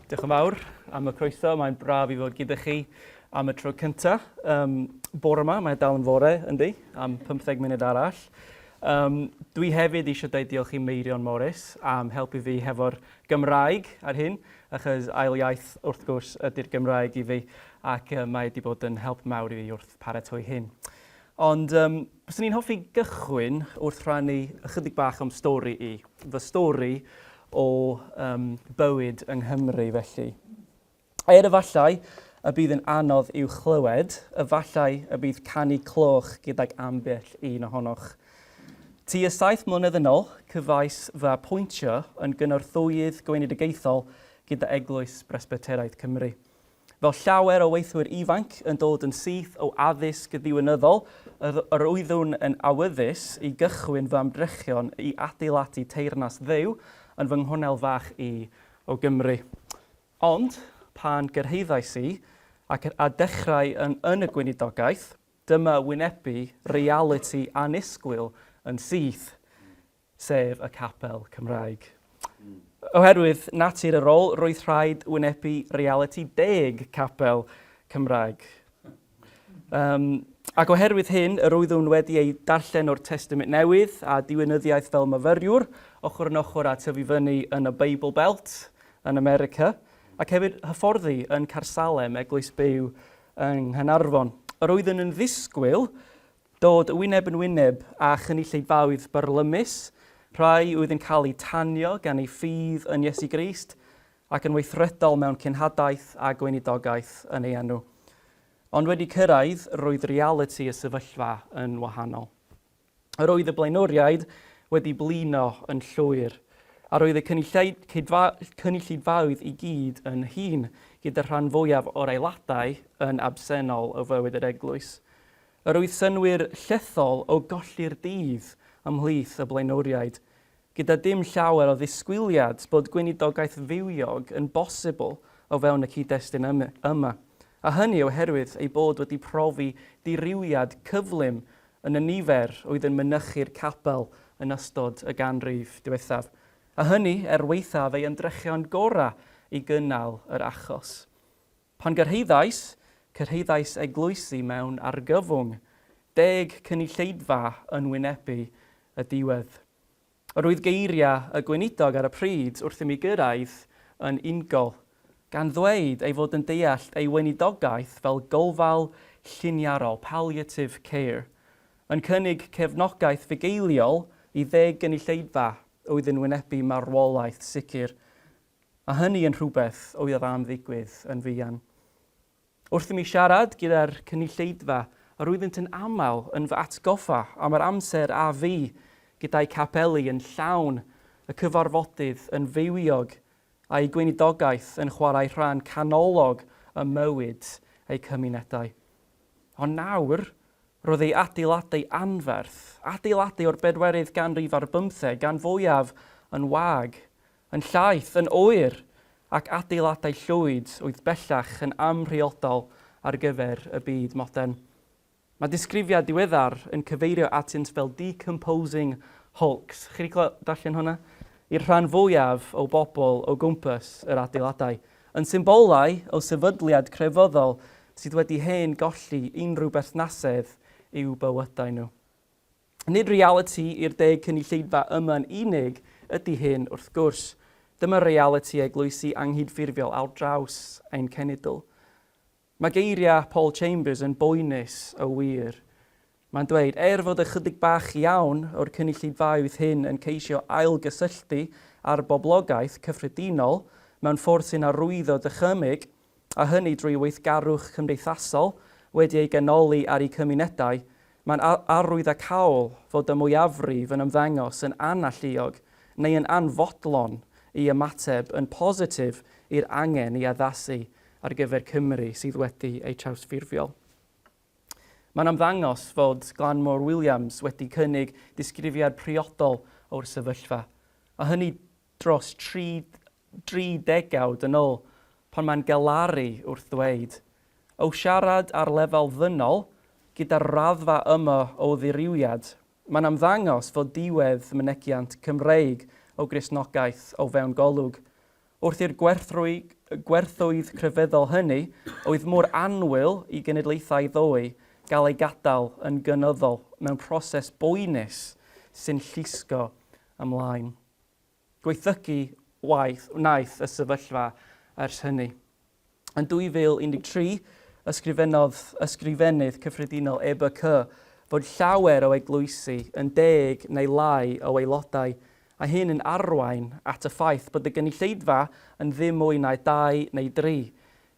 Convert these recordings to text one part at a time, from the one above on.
Diolch yn fawr am y croeso. Mae'n braf i fod gyda chi am y tro cyntaf. Um, bore yma, mae dal yn fore, yndi, am 15 munud arall. Um, dwi hefyd eisiau dweud diolch i Meirion Morris am helpu fi hefo'r Gymraeg ar hyn, achos ail iaith wrth gwrs ydy'r Gymraeg i fi, ac uh, mae wedi bod yn help mawr i fi wrth paratoi hyn. Ond um, byswn i'n hoffi gychwyn wrth rhannu ychydig bach o'm stori i. Fy stori o um, bywyd yng Nghymru felly. Er efallai y bydd yn anodd i'w chlywed, efallai y bydd canu cloch gydag ambell un ohonoch. Tua saith mlynedd yn ôl, cyfais fy apwyntio yn gynorthwyydd gweinidogaethol gyda Eglwys Bresbyteraidd Cymru. Fel llawer o weithwyr ifanc yn dod yn syth o addysg ddiwinyddol, yr oeddwn yn awyddus i gychwyn fy ymdrechion i adeiladu teyrnas Dduw yn fy nghornel fach i o Gymru. Ond, pan gyrhaeddais i, ac a dechrau yn yn y gweinidogaeth, dyma wynebu realiti annisgwyl yn syth. sef y capel Cymraeg. Oherwydd natur y rôl, roedd rhaid wynebu realiti deg capel Cymraeg. Um, ac oherwydd hyn, yr oeddwn wedi ei darllen o'r Testament Newydd a diwinyddiaeth fel myfyriwr, ochr yn ochr â tyfu fyny yn y Bible Belt yn America, ac hefyd hyfforddi yn Caersalem, Eglwys Byw yng Nghaernarfon. Yr oeddwn yn ddisgwyl Dod wyneb yn wyneb â chynulleidfaoedd byrlymus, rhai oedd yn cael eu tanio gan eu ffydd yn Iesu Grist ac yn weithredol mewn cenhadaeth a gweinidogaeth yn ei enw. Ond wedi cyrraedd, roedd realiti y sefyllfa yn wahanol. Yr oedd y blaenoriaid wedi blino yn llwyr, a roedd y cynulleidfaoedd i gyd yn hŷn, gyda'r rhan fwyaf o'r aelodau yn absennol o fywyd yr eglwys. Yr oedd synnwyr llethol o golli'r dydd ymhlith y blaenoriaid, gyda dim llawer o ddisgwyliad bod gweinidogaeth fywiog yn bosibl o fewn y cyd-destun yma, a hynny oherwydd eu bod wedi profi dirywiad cyflym yn y nifer oedd yn mynychu'r capel yn ystod y ganrif diwethaf, a hynny er waethaf ei ymdrechion gorau i gynnal yr achos. Pan gyrhaeddais, cyrhaeddais eglwysi mewn argyfwng, deg cynulleidfa yn wynebu y diwedd. Yr oedd geiriau y gweinidog ar y pryd wrth i mi gyrraedd yn ingol, gan ddweud ei fod yn deall ei weinidogaeth fel gofal lliniarol, palliative care, yn cynnig cefnogaeth fugeiliol i ddeg gynulleidfa oedd yn wynebu marwolaeth sicr. A hynny yn rhywbeth oedd am ddigwydd yn fuan. Wrth i mi siarad gyda'r cynulleidfa, yr oeddynt yn aml yn fy atgoffa am yr amser a fu gyda'u capeli yn llawn, y cyfarfodydd yn fywiog, a'u gweinidogaeth yn chwarae rhan canolog ym mywyd eu cymunedau. Ond nawr, roedd ei adeiladau anferth, adeiladau o'r bedwerydd ganrif ar bymtheg, gan fwyaf yn wag, Yn llaith, yn oer, ac adeiladau llwyd oedd bellach yn amhriodol ar gyfer y byd modern. Mae disgrifiad diweddar yn cyfeirio atynt fel decomposing hulks. Chi wedi darllen hwnna? I'r rhan fwyaf o bobl o gwmpas yr adeiladau, yn symbolau o sefydliad crefyddol sydd wedi hen golli unrhyw berthnasedd i'w bywydau nhw. Nid realiti i'r deg cynulleidfa yma'n unig ydy hyn, wrth gwrs. Dyma realiti eglwysi anghydffurfiol ar draws ein cenedl. Mae geiriau Paul Chambers yn boenus o wir. Mae'n dweud, er fod ychydig bach iawn o'r cynulleidfaoedd hyn yn ceisio ailgysylltu â'r boblogaeth cyffredinol mewn ffordd sy'n arwyddo dychymyg, a hynny drwy weithgarwch cymdeithasol wedi ei ganoli ar eu cymunedau, mae'n arwyddocaol fod y mwyafrif yn ymddangos yn analluog neu yn anfodlon i ymateb yn positif i'r angen i addasu ar gyfer Cymru sydd wedi ei trawsffurfiol. Mae'n ymddangos fod Glanmor Williams wedi cynnig disgrifiad priodol o'r sefyllfa, a hynny dros dri degawd yn ôl, pan mae'n galaru wrth ddweud, O siarad ar lefel ddynol, gyda'r raddfa yma o ddirywiad, mae'n ymddangos fod diwedd mynegiant Cymreig o Gristnogaeth o fewn golwg. Wrth i'r gwerthoedd crefyddol hynny oedd mor annwyl i genedlaethau ddoe gael eu gadael yn gynyddol mewn proses boenus sy'n llusgo ymlaen. Gwaethygu waith wnaeth y sefyllfa ers hynny. Yn 2013, ysgrifennodd Ysgrifennydd Cyffredinol EBC fod llawer o eglwysi yn deg neu lai o aelodau, a hyn yn arwain at y ffaith bod y gynulleidfa yn ddim mwy na dau neu dri,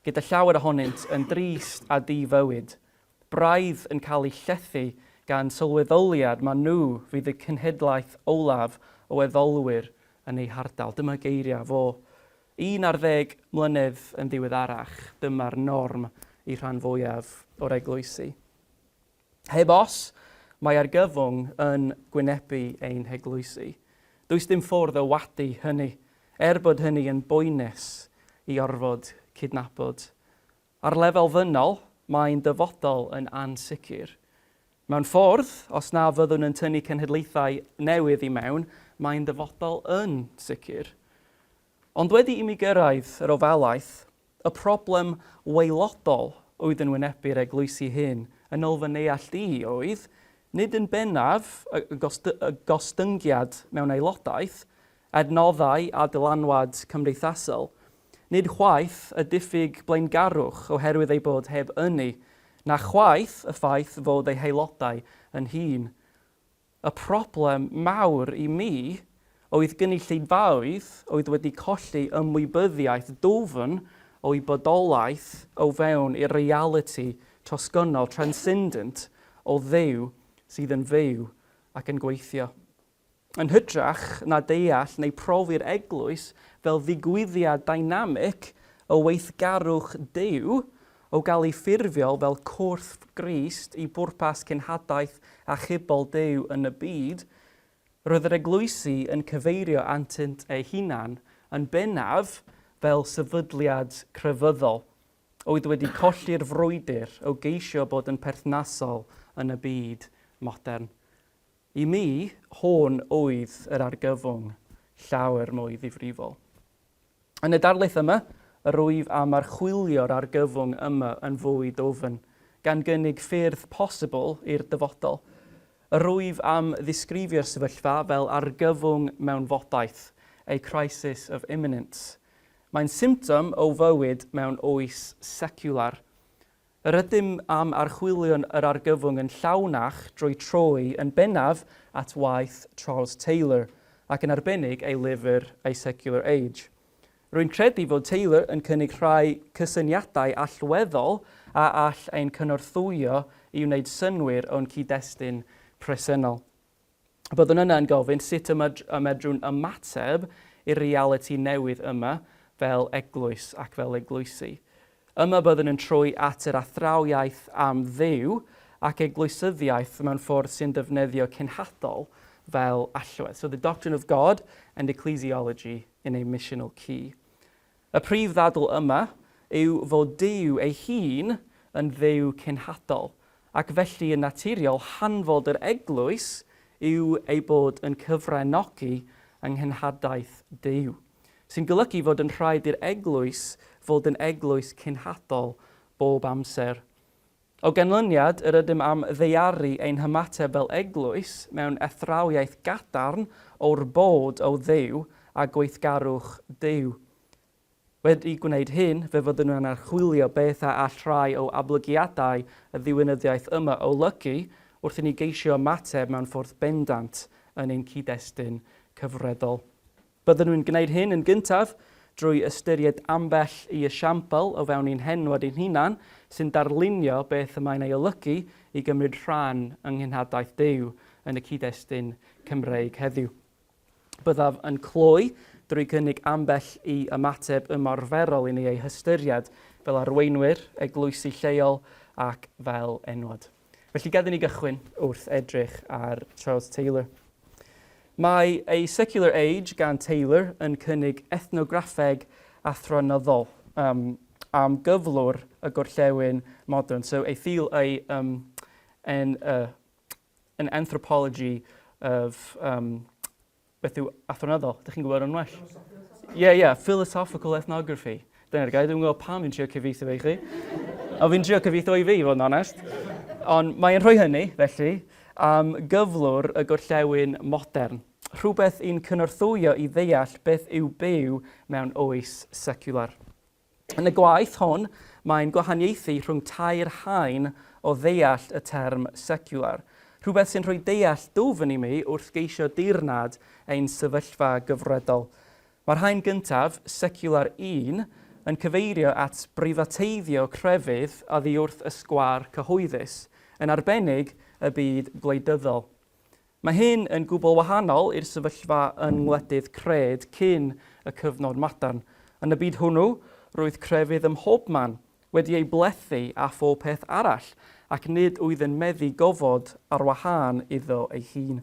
gyda llawer ohonynt yn drist a di-fywyd, braidd yn cael eu llethu gan sylweddoliad ma nhw fydd y cenhedlaeth olaf o addolwyr yn eu hardal. Dyma geiriau fo. 11 mlynedd yn ddiweddarach, dyma'r norm i rhan fwyaf o'r eglwysi. Heb os, mae argyfwng yn gwynebu ein heglwysi. Does dim ffordd o wadu hynny, er bod hynny yn boenus i orfod cydnabod. Ar lefel ddynol, mae'n dyfodol yn ansicr. Mewn ffordd, os na fyddwn yn tynnu cenhedlaethau newydd i mewn, mae'n dyfodol yn sicr. Ond wedi i mi gyrraedd yr ofalaeth, y problem waelodol oedd yn wynebu'r eglwysi hyn, yn ôl fy neallt i, oedd, nid yn bennaf y y gostyngiad mewn aelodaeth, adnoddau a dylanwad cymdeithasol, nid chwaith y diffyg blaengarwch oherwydd eu bod heb ynni, na chwaith y ffaith fod eu haelodau yn hŷn. Y problem mawr i mi oedd gynulleidfaoedd oedd wedi colli ymwybyddiaeth dwfn o'u bodolaeth o fewn i'r realiti trosgynnol, transcendent, o Dduw sydd yn fyw ac yn gweithio. Yn hytrach na deall neu profi'r eglwys fel ddigwyddiad dynamic o weithgarwch Duw, o gael ei ffurfio fel corff Grist i bwrpas cenhadaeth achubol Duw yn y byd, roedd yr eglwysi yn cyfeirio atynt eu hunain yn bennaf fel sefydliad crefyddol oedd wedi colli'r frwydr o geisio bod yn perthnasol yn y byd modern. I mi, hwn oedd yr argyfwng llawer mwy ddifrifol. Yn y darlith yma, yr wyf am archwilio'r argyfwng yma yn fwy dwfn, gan gynnig ffyrdd posibl i'r dyfodol. Yr wyf am ddisgrifio'r sefyllfa fel argyfwng mewnfodaeth, a crisis of imminence. Mae'n symptom o fywyd mewn oes seciwlar. Yr ydym am archwilio'n yr argyfwng yn llawnach drwy troi yn bennaf at waith Charles Taylor, ac yn arbennig ei lyfr A Secular Age. Rwy'n credu fod Taylor yn cynnig rhai cysyniadau allweddol a all ein cynorthwyo i wneud synnwyr o'n cyd-destun presennol. Byddwn yna yn gofyn sut y medrwn ymateb i'r realiti newydd yma fel eglwys ac fel eglwysi. Yma byddwn yn troi at yr athrawiaeth am Dduw ac eglwysyddiaeth mewn ffordd sy'n defnyddio cenhadol fel allwedd. So the doctrine of God and ecclesiology in a missional key. Y prif ddadl yma yw fod Duw ei hun yn Dduw cenhadol, ac felly yn naturiol hanfod yr eglwys yw ei bod yn cyfranogi yng nghenhadaeth Duw, sy'n golygu fod yn rhaid i'r eglwys fod yn eglwys cenhadol bob amser. O ganlyniad, yr ydym am ddaearu ein hymateb fel eglwys mewn athrawiaeth gadarn o'r bod o Dduw a gweithgarwch Duw. Wedi gwneud hyn, fe fyddwn yn archwilio beth a all rhai o ablygiadau y ddiwinyddiaeth yma olygu wrth i ni geisio ymateb mewn ffordd bendant yn ein cyd-destun cyfredol. Byddwn yn gwneud hyn yn gyntaf drwy ystyried ambell i esiampl o fewn ein henwad ein hunan sy'n darlunio beth y mae'n ei olygu i gymryd rhan yng nghenhadaeth Duw yn y cyd-destun Cymreig heddiw. Byddaf yn cloi drwy gynnig ambell i ymateb ymarferol i ni ei hystyried fel arweinwyr eglwysi lleol ac fel enwad. Felly gad i ni gychwyn wrth edrych ar Charles Taylor. Mae A Secular Age gan Taylor yn cynnig ethnograffeg athronyddol um, am gyflwr y gorllewin modern. So a, feel a, um, an, uh, an anthropology of um, Beth yw athronyddol? Dych chi'n gwybod yn well? Ie, yeah, ie, yeah, philosophical ethnography. Dyna'r gair, dwi'n gwybod pam fi'n trio cyfieithu fe i chi. O, fi'n trio cyfieithu i fi, i fod yn onest. Ond mae'n rhoi hynny, felly, am gyflwr y gorllewin modern. Rhywbeth i'n cynorthwyo i ddeall beth yw byw mewn oes seciwlar. Yn y gwaith hwn, mae'n gwahaniaethu rhwng tair haen o ddeall y term seciwlar, rhywbeth sy'n rhoi deall dwfn i mi wrth geisio dirnad ein sefyllfa gyfredol. Mae'r haen gyntaf, seciwlar un, yn cyfeirio at breifateiddio crefydd oddi wrth y sgwâr cyhoeddus, yn arbennig y byd gwleidyddol. Mae hyn yn gwbl wahanol i'r sefyllfa yng ngwledydd cred cyn y cyfnod modern. Yn y byd hwnnw, roedd crefydd ym mhobman, wedi ei blethu â phob peth arall, ac nid oedd yn meddu gofod ar wahân iddo ei hun.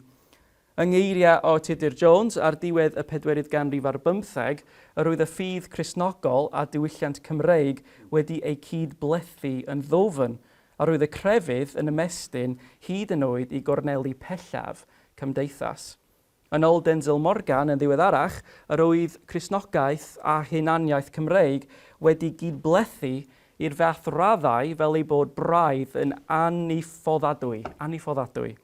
Yng ngeiriau O. Tudur Jones, ar diwedd y pedwerydd ganrif ar bymtheg, yr oedd y ffydd Cristnogol a diwylliant Cymreig wedi eu cyd-blethu yn ddwfn, A roedd y crefydd yn ymestyn hyd yn oed i gorneli pellaf cymdeithas. Yn ôl Denzil Morgan yn ddiweddarach, yr oedd Cristnogaeth a hunaniaeth Cymreig wedi gyd-blethu i'r fath raddau fel ei bod braidd yn annifoddadwy. Annifoddadwy.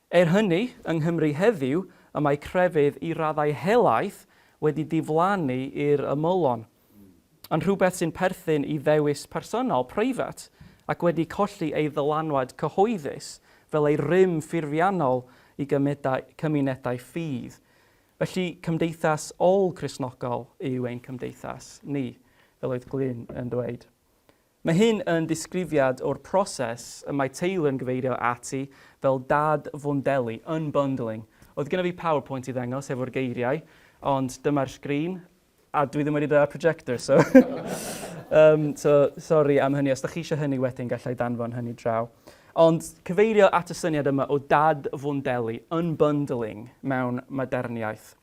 Er hynny, yng Nghymru heddiw, y mae crefydd i raddau helaeth wedi diflannu i'r ymylon. Yn rhywbeth sy'n perthyn i ddewis personol, preifat, ac wedi colli ei ddylanwad cyhoeddus fel ei rym ffurfiannol i gymunedau ffydd. Felly, cymdeithas ôl-Gristnogol yw ein cymdeithas ni, fel oedd Glyn yn dweud. Mae hyn yn ddisgrifiad o'r proses y mae Taylor yn gyfeirio ati fel dad-fwndelu, unbundling. Oedd genna fi PowerPoint i ddangos efo'r geiriau, ond dyma'r sgrin, a dwi ddim wedi dod â'r projector, so... um, so, sori am hynny. Os da chi eisiau hynny wedyn, gallai danfon hynny draw. Ond cyfeirio at y syniad yma o dad-fwndelu, unbundling, mewn moderniaeth.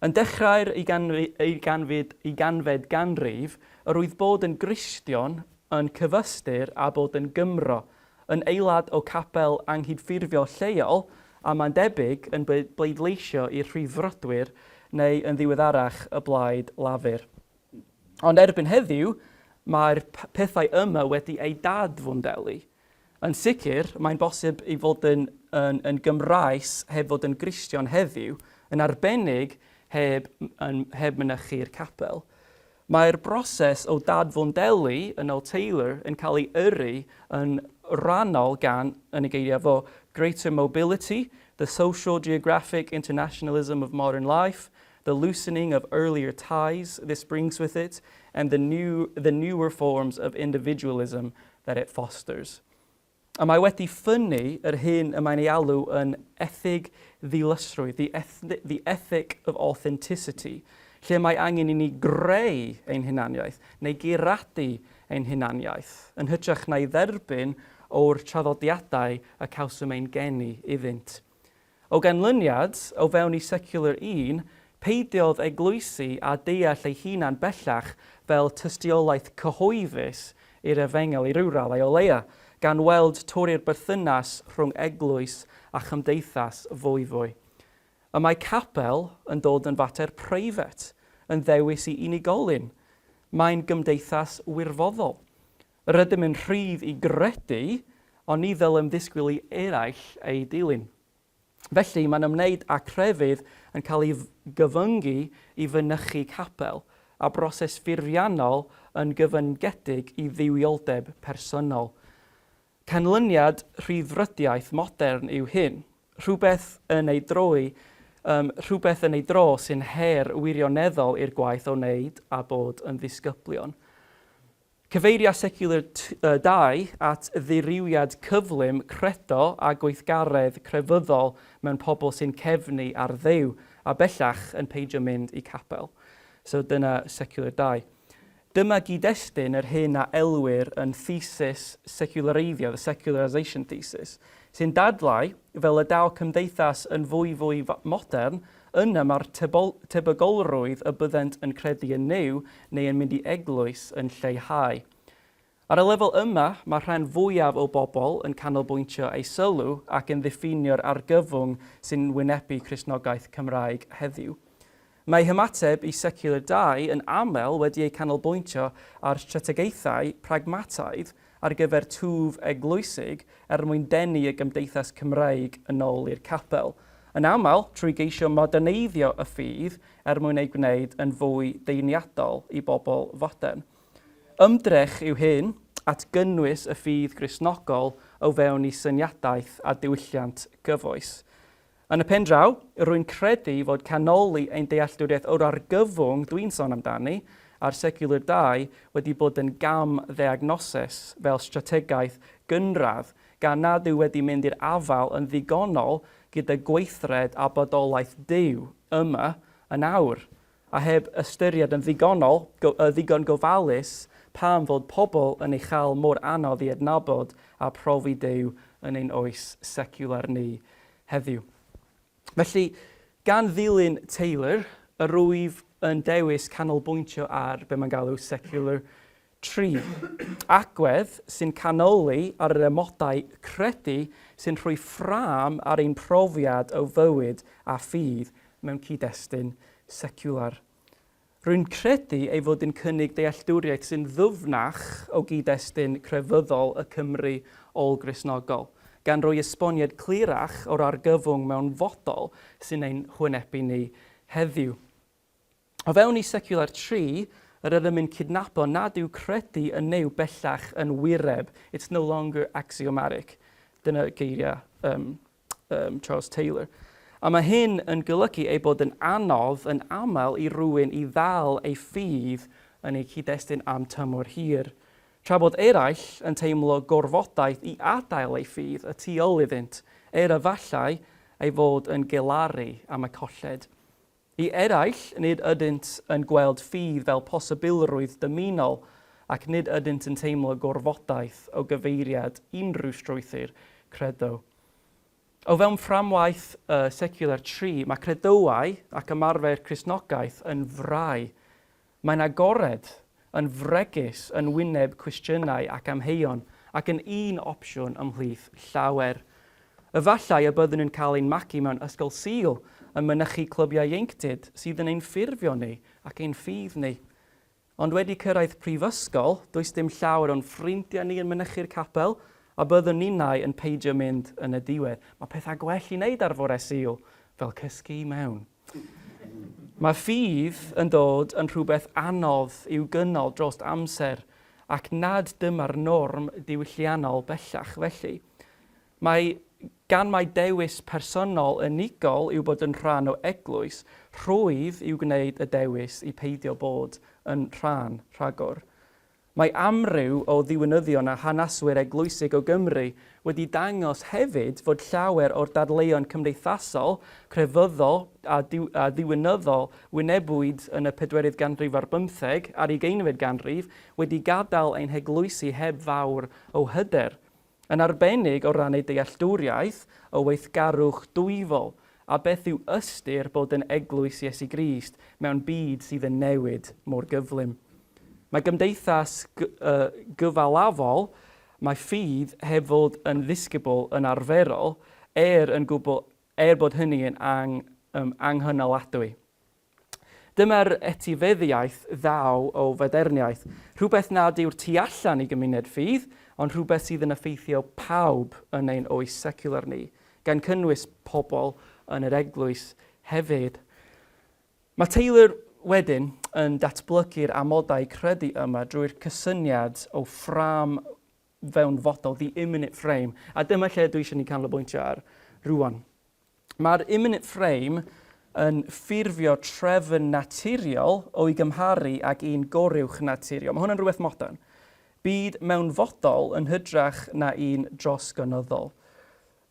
Yn dechrau'r ugainfed ganrif, yr oedd bod yn Gristion yn cyfystyr â bod yn Gymro, yn aelod o capel anghydffurfiol lleol a mae'n debyg yn bleidleisio i'r Rhyddfrydwyr neu yn ddiweddarach y Blaid Lafur. Ond erbyn heddiw, mae'r pethau yma wedi eu dad-fwndelu. Yn sicr, mae'n bosib i fod yn, yn, yn Gymraes heb fod yn Gristion heddiw, yn arbennig heb, yn, heb mynychu'r capel. Mae'r broses o dadfwndelu, yn ôl Taylor, yn cael ei yrru yn rhannol gan, yn ei geiriau fo, greater mobility, the social geographic internationalism of modern life, the loosening of earlier ties this brings with it, and the, new, the newer forms of individualism that it fosters. A mae wedi ffynnu yr hyn y mae'n ei alw yn ethig ddilysrwydd, the, the ethic of authenticity, lle mae angen i ni greu ein hunaniaeth neu guradu ein hunaniaeth, yn hytrach na'i dderbyn o'r traddodiadau y cawsom ein geni iddynt. O ganlyniad, o fewn i secular un, peidiodd eglwysi â deall eu hunain bellach fel tystiolaeth cyhoeddus i'r efengyl i ryw raddau o leia, gan weld torri'r berthynas rhwng eglwys a chymdeithas fwyfwy. Y mae capel yn dod yn fater preifat, yn ddewis i unigolyn. Mae'n gymdeithas wirfoddol. Rydym yn rhydd i gredu, ond ni ddylem ddisgwyl i eraill ei dilyn. Felly, mae'n ymwneud â crefydd yn cael ei gyfyngu i fynychu capel, a broses ffurfiannol yn gyfyngedig i dduwioldeb personol. Canlyniad rhyddfrydiaeth modern yw hyn, rhywbeth yn ei droi, um, rhywbeth yn ei dro sy'n her wirioneddol i'r gwaith o wneud a bod yn ddisgyblion. Cyfeiria Secular 2 at ddirywiad cyflym credo a gweithgaredd crefyddol mewn pobl sy'n cefnu ar Dduw a bellach yn peidio mynd i capel. So dyna Secular 2. Dyma gyd-destun yr hyn a elwir yn thesis seculareiddio, the secularisation thesis, sy'n dadlau, fel y daw cymdeithas yn fwyfwy modern, Yna mae'r tebygolrwydd y byddent yn credu yn Nuw neu yn mynd i eglwys yn lleihau. Ar y lefel yma, mae'r rhan fwyaf o bobl yn canolbwyntio eu sylw ac yn ddiffinio'r argyfwng sy'n wynebu Cristnogaeth Cymraeg heddiw. Mae hymateb i Secular Die yn aml wedi eu canolbwyntio ar strategaethau pragmataidd ar gyfer twf eglwysig er mwyn denu y gymdeithas Cymreig yn ôl i'r capel, yn aml trwy geisio moderneiddio y ffydd er mwyn ei gwneud yn fwy deuniadol i bobl fodern. Ymdrech yw hyn at gynnwys y ffydd Gristnogol o fewn i syniadaeth a diwylliant gyfoes. Yn y pen draw, rwy'n credu fod canoli ein dealltwriaeth o'r argyfwng dwi'n sôn amdani a'r Secular Die wedi bod yn gam ddiagnosis fel strategaeth gynradd gan nad yw wedi mynd i'r afael yn ddigonol gyda gweithred a bodolaeth Duw yma yn awr, a heb ystyried yn ddigonol, ddigon gofalus pam fod pobl yn ei chael mor anodd i adnabod a phrofi Duw yn ein oes seciwlar ni heddiw. Felly, gan ddilyn Taylor, yr wyf yn dewis canolbwyntio ar be mae'n galw secular tree, agwedd sy'n canoli ar yr amodau credu sy'n rhoi ffrâm ar ein profiad o fywyd a ffydd mewn cyd-destun seciwlar. Rwy'n credu ei fod yn cynnig dealltwriaeth sy'n ddyfnach o gyd-destun crefyddol y Cymry ôl-Gristnogol, gan roi esboniad clirach o'r argyfwng mewnfodol sy'n ein hwynebu ni heddiw. O fewn i Secular Tree, yr ydym yn cydnabod nad yw credu yn Nuw bellach yn wireb, it's no longer axiomatic. Dyna geiriau um, um, Charles Taylor. A mae hyn yn golygu ei bod yn anodd yn aml i rywun i ddal ei ffydd yn ei cyd-destun am tymor hir, tra bod eraill yn teimlo gorfodaeth i adael eu ffydd y tu ôl iddynt, er efallai ei fod yn gelaru am y colled. I eraill, nid ydynt yn gweld ffydd fel posibilrwydd dymunol ac nid ydynt yn teimlo gorfodaeth o gyfeiriad unrhyw strwythur credo. O fewn fframwaith y Secular Tree, mae credoau ac ymarfer Cristnogaeth yn frau. Mae'n agored, yn fregus, yn wyneb cwestiynau ac amheuon, ac yn un opsiwn ymhlith llawer. Efallai y byddwn yn cael ein magu mewn ysgol Sul, yn mynychu clybiau ieuenctid sydd yn ein ffurfio ni ac ein ffydd ni. Ond wedi cyrraedd prifysgol, does dim llawer o'n ffrindiau ni yn mynychu'r capel, a byddwn ninnau yn peidio mynd yn y diwedd. Mae pethau gwell i wneud ar fore Sul, fel cysgu i mewn. Mae ffydd yn dod yn rhywbeth anodd i'w gynnal dros amser ac nad dyma'r norm diwylliannol bellach felly. Mae gan mai dewis personol unigol yw bod yn rhan o eglwys, rhwydd yw gwneud y dewis i peidio bod yn rhan rhagor. Mae amryw o ddiwinyddion a haneswyr eglwysig o Gymru wedi dangos hefyd fod llawer o'r dadleuon cymdeithasol, crefyddol a a ddiwinyddol wynebwyd yn y pedwerydd ganrif ar bymtheg a'r ugeinfed ganrif wedi gadael ein heglwysi heb fawr o hyder. yn arbennig o ran ei dealltwriaeth o weithgarwch dwyfol a beth yw ystyr bod yn eglwys Iesu Grist mewn byd sydd yn newid mor gyflym. Mae gymdeithas gyfalafol, mae ffydd heb fod yn ddisgybl yn arferol, er yn gwbl, er bod hynny yn ang, um, anghynaladwy. Dyma'r etifeddiaeth ddaw o federniaeth, rhywbeth nad yw'r tu allan i gymuned ffydd, ond rhywbeth sydd yn effeithio pawb yn ein oes seciwlar ni, gan cynnwys pobl yn yr eglwys hefyd. Mae Taylor wedyn yn datblygu'r amodau credu yma drwy'r cysyniad o ffrâm fewnfodol, the imminent frame, a dyma lle dwi eisiau ni canolbwyntio ar rwan. Mae'r imminent frame yn ffurfio trefn naturiol o'i gymharu ag un goruwchnaturiol. Mae hwn yn rhywbeth modern. Byd mewnfodol yn hytrach na un drosgynyddol.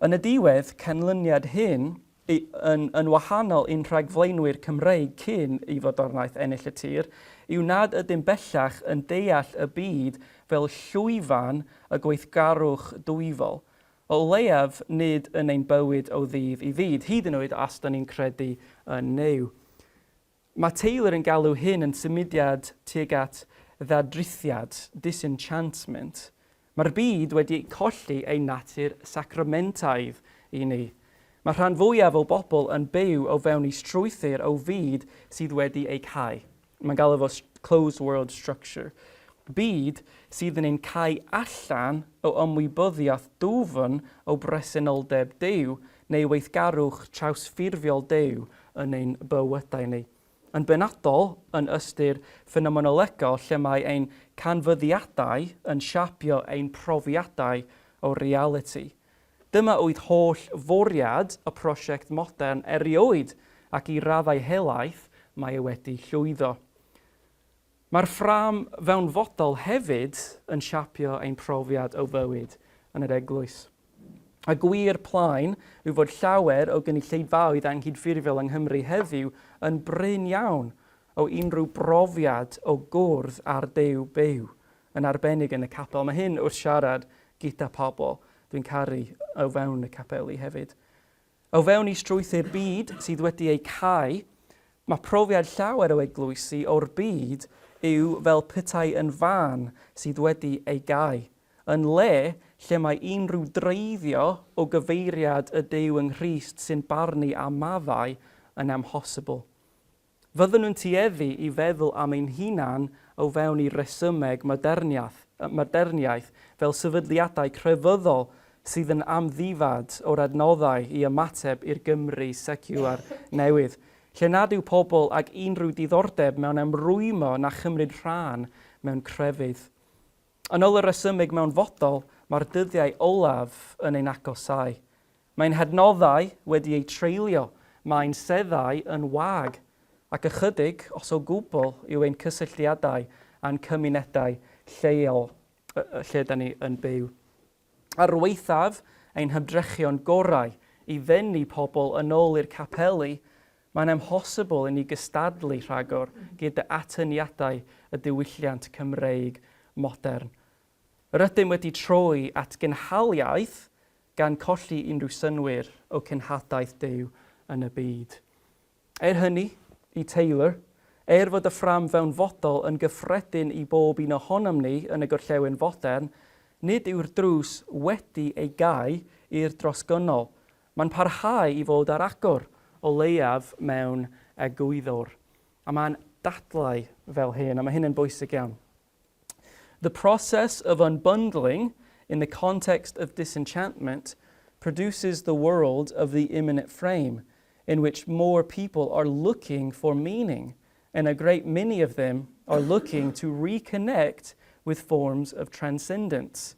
Yn y diwedd, canlyniad hyn, yn, yn wahanol i'n rhagflaenwyr Cymreig cyn i fodornaeth ennill y tir, yw nad ydym bellach yn deall y byd fel llwyfan y gweithgarwch dwyfol, O leiaf nid yn ein bywyd o ddydd i ddydd, hyd yn oed os da ni'n credu yn Nuw. Mae Taylor yn galw hyn yn symudiad tuag at ddadrithiad, disenchantment. Mae'r byd wedi colli ei natur sacramentaidd i ni. Mae rhan fwyaf o bobl yn byw o fewn i strwythur o fyd sydd wedi ei cau. Mae'n galw fo closed world structure. Byd sydd yn ein cau allan o ymwybyddiaeth dwfn o bresenoldeb Duw neu weithgarwch trawsffurfiol Duw yn ein bywydau ni. Yn benodol, yn ystyr ffenomenolegol lle mae ein canfyddiadau yn siapio ein profiadau o realiti. Dyma oedd holl fwriad y prosiect modern erioed ac i raddau helaeth mae e wedi llwyddo. Mae'r ffrâm fewnfodol hefyd yn siapio ein profiad o fywyd yn yr eglwys. Y gwir plaen yw fod llawer o gynulleidfaoedd anghydffurfiol yng Nghymru heddiw yn brin iawn o unrhyw brofiad o gwrdd â'r Duw byw, yn arbennig yn y capel. Mae hyn wrth siarad gyda pobl dwi'n caru o fewn y capeli hefyd. O fewn i strwythur byd sydd wedi eu cau, mae profiad llawer o eglwysi o'r byd yw fel petai yn fan sydd wedi ei gau, yn le lle mae unrhyw dreiddio o gyfeiriad y Duw yng Nghrist sy'n barnu a maddau yn amhosibl. Fyddwn nhw'n tueddu i feddwl am ein hunain o fewn i resymeg moderniaeth, moderniaeth fel sefydliadau crefyddol sydd yn amddifad o'r adnoddau i ymateb i'r Gymru seciwlar newydd, lle nad yw pobl ag unrhyw diddordeb mewn ymrwymo na chymryd rhan mewn crefydd. Yn ôl y resymeg mewnfodol, mae'r dyddiau olaf yn ein agosáu. Mae'n hadnoddau wedi eu treulio, mae'n seddau yn wag, ac ychydig, os o gwbl, yw ein cysylltiadau â'n cymunedau lleol lle da ni yn byw. Ar waethaf ein hymdrechion gorau i ddenu pobl yn ôl i'r capeli, mae'n amhosibl i ni gystadlu rhagor gyda atyniadau y diwylliant Cymreig modern. Rydym wedi troi at gynhaliaeth gan colli unrhyw synnwyr o cenhadaeth Duw yn y byd. Er hynny, i Taylor, er fod y ffrâm fewnfodol yn gyffredin i bob un ohonom ni yn y Gorllewin fodern, nid yw'r drws wedi ei gau i'r drosgynnol. Mae'n parhau i fod ar agor, o leiaf mewn egwyddor. A mae'n dadlau fel hyn, a mae hyn yn bwysig iawn. The process of unbundling in the context of disenchantment produces the world of the immanent frame, in which more people are looking for meaning, and a great many of them are looking to reconnect with forms of transcendence.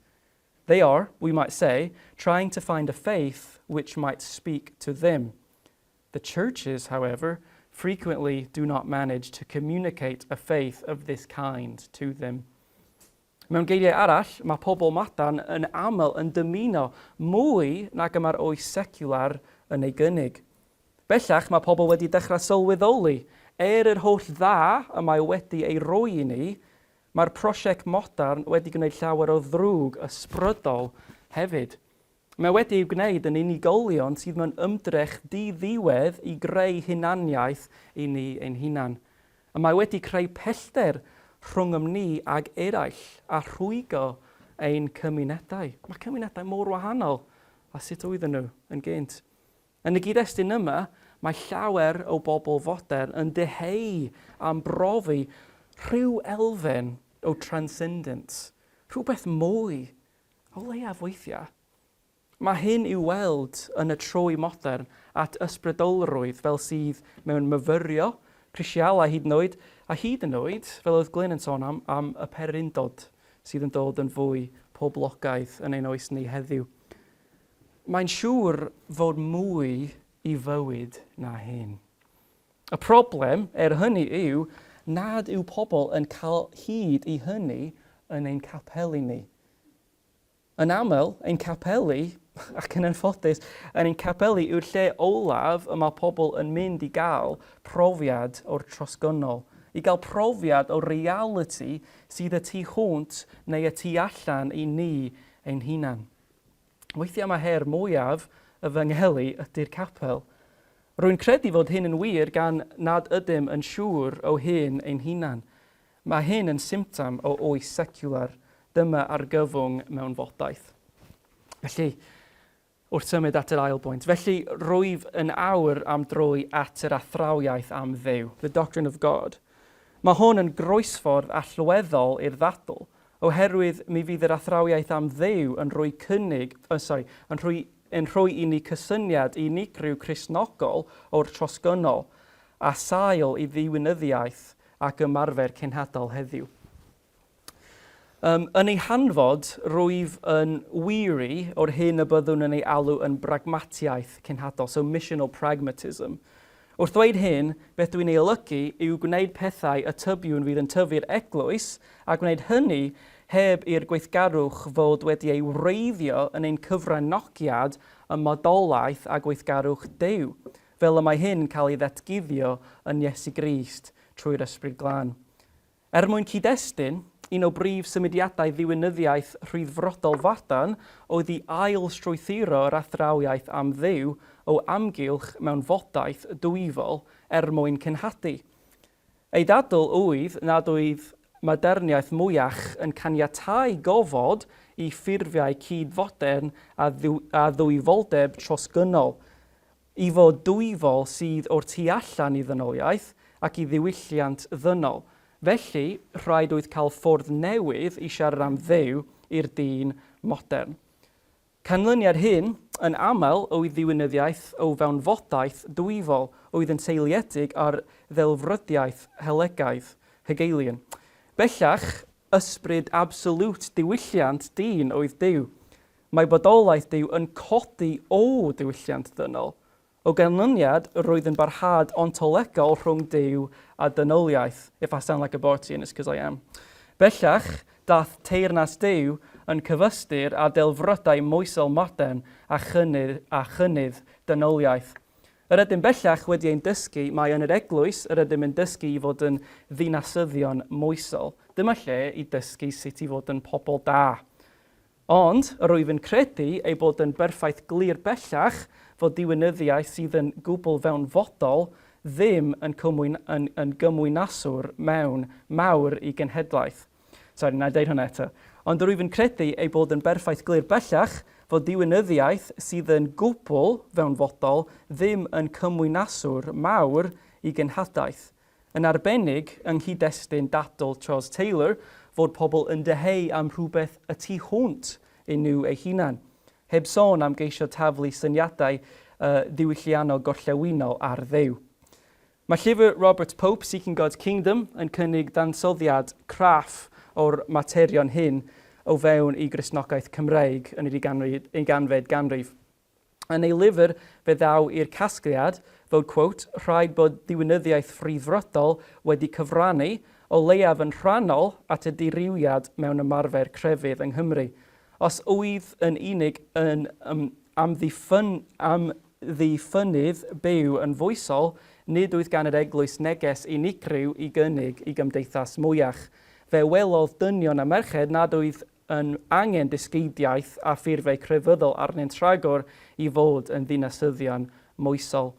They are, we might say, trying to find a faith which might speak to them. The churches, however, frequently do not manage to communicate a faith of this kind to them. Mewn geiriau arall, mae pobl madan yn aml yn dymuno mwy nag y mae'r oes seciwlar yn ei gynnig. Bellach mae pobl wedi dechrau sylweddoli, er yr holl dda y mae wedi ei roi i ni, mae'r prosiect modern wedi gwneud llawer o ddrwg ysbrydol hefyd. Mae wedi ei wneud yn unigolion sydd mewn ymdrech di-ddiwedd i greu hunaniaeth i ni ein hunan. Y mae wedi creu pellter rhwngom ni ag eraill a rhwygo ein cymunedau. Mae cymunedau mor wahanol a sut oedden nhw yn gynt. Yn y gyd-destun yma, mae llawer o bobl fodern yn dyheu am brofi rhyw elfen o transcendence, rhywbeth mwy O leiaf weithiau. Mae hyn i'w weld yn y troi modern at ysbrydolrwydd fel sydd mewn myfyrio, crisialau hyd yn oed, a hyd yn oed, fel oedd Glyn yn sôn am, am y pererindod sydd yn dod yn fwy poblogaidd yn ein oes ni heddiw. Mae'n siŵr fod mwy i fywyd na hyn. Y problem, er hynny, yw nad yw pobl yn cael hyd i hynny yn ein capeli ni. Yn aml, ein capeli, ac yn anffodus, yn ein capeli yw'r lle olaf y mae pobl yn mynd i gael profiad o'r trosgynnol, i gael profiad o realiti sydd y tu hwnt neu y tu allan i ni ein hunan. Weithiau mae her mwyaf y fy ngheli ydy'r capel. Rwy'n credu fod hyn yn wir gan nad ydym yn siŵr o hyn ein hunan. Mae hyn yn symptom o oes seciwlar, dyma argyfwng mewn fodaeth. Felly, Wrth symud at yr ail bwynt. Felly, rwyf yn awr am droi at yr athrawiaeth am Dduw, the doctrine of God. Mae hwn yn groesffordd allweddol i'r ddadl, oherwydd mi fydd yr athrawiaeth am Dduw yn rhoi cynnig, oh, sorry, yn rhoi, yn rhoi i ni cysyniad unigryw Cristnogol o'r trosgynnol, a sail i ddiwinyddiaeth ac ymarfer cenhadol heddiw. Um, yn ei hanfod, rwyf yn weary o'r hyn y byddwn yn ei alw yn bragmatiaeth cenhadol, so missional pragmatism. Wrth ddweud hyn, beth dwi'n ei olygu yw gwneud pethau y tybiwn fydd yn tyfu'r eglwys a gwneud hynny heb i'r gweithgarwch fod wedi ei wreiddio yn ein cyfranogiad ym modolaeth a gweithgarwch Duw, fel y mae hyn yn cael ei ddatguddio yn Iesu Grist trwy'r Ysbryd Glân. Er mwyn cyd-destun, un o brif symudiadau ddiwinyddiaeth rhyddfrydol fodern oedd i ail-strwythuro yr athrawiaeth am Dduw o amgylch mewnfodaeth dwyfol er mwyn cenhadu. Ei ddadl oedd nad oedd moderniaeth mwyach yn caniatáu gofod i ffurfiau cyd-fodern a ddwyfoldeb trosgynnol, I fod dwyfol sydd o'r tu allan i ddynoliaeth ac i ddiwylliant ddynol. Felly, rhaid oedd cael ffordd newydd i siarad am Dduw i'r dyn modern. Canlyniad hyn, yn aml, oedd ddiwinyddiaeth o fewnfodaeth dwyfol oedd yn seiliedig ar ddelfrydiaeth Helegaidd, Hegelian. Bellach, ysbryd absoliwt diwylliant dyn oedd Duw. Mae bodolaeth Duw yn codi o ddiwylliant ddynol. O ganlyniad, roedd yn barhad ontolegol rhwng Duw a dynoliaeth, if I sound like a Barthian, it's 'cause I am. Bellach, daeth teyrnas Duw yn cyfystyr â delfrydau moesol modern a chynnydd a chynnydd dynoliaeth. Yr ydym bellach wedi ein dysgu mai yn yr eglwys yr ydym yn dysgu i fod yn ddinasyddion moesol. Dyma lle i dysgu sut i fod yn pobl da. Ond, rwyf yn credu ei bod yn berffaith glir bellach fod diwinyddiaeth sydd yn gwbl fewnfodol ddim yn cymwyn, yn, yn gymwynaswr mewn mawr i genhedlaeth. Sori, na i deud hwnna eto. Ond rwyf yn credu ei bod yn berffaith glir bellach fod diwinyddiaeth sydd yn gwbl fewnfodol ddim yn cymwynaswr mawr i genhadaeth. Yn arbennig yng nghyd-destun dadl Charles Taylor fod pobl yn dyheu am rhywbeth y tu hwnt i nhw eu hunain, heb sôn am geisio taflu syniadau ddiwylliannol gorllewinol ar Dduw. Mae llyfr Robert Pope, Seeking God's Kingdom, yn cynnig dansoddiad craff o'r materion hyn o fewn i Gristnogaeth Cymreig yn yr ugeinfed ganrif. Yn ei lyfr, fe ddaw i'r casgliad fod, quote, rhaid bod diwinyddiaeth Rhyddfrydol wedi cyfrannu, o leiaf yn rhannol, at y dirywiad mewn ymarfer crefydd yng Nghymru. Os oedd yn unig yn amddiffyn, amddiffynnydd byw yn foesol, nid oedd gan yr eglwys neges unigryw i gynnig i gymdeithas mwyach. Fe welodd dynion a merched nad oedd yn angen dysgeidiaeth a ffurfiau crefyddol arnynt rhagor i fod yn ddinasyddion moesol.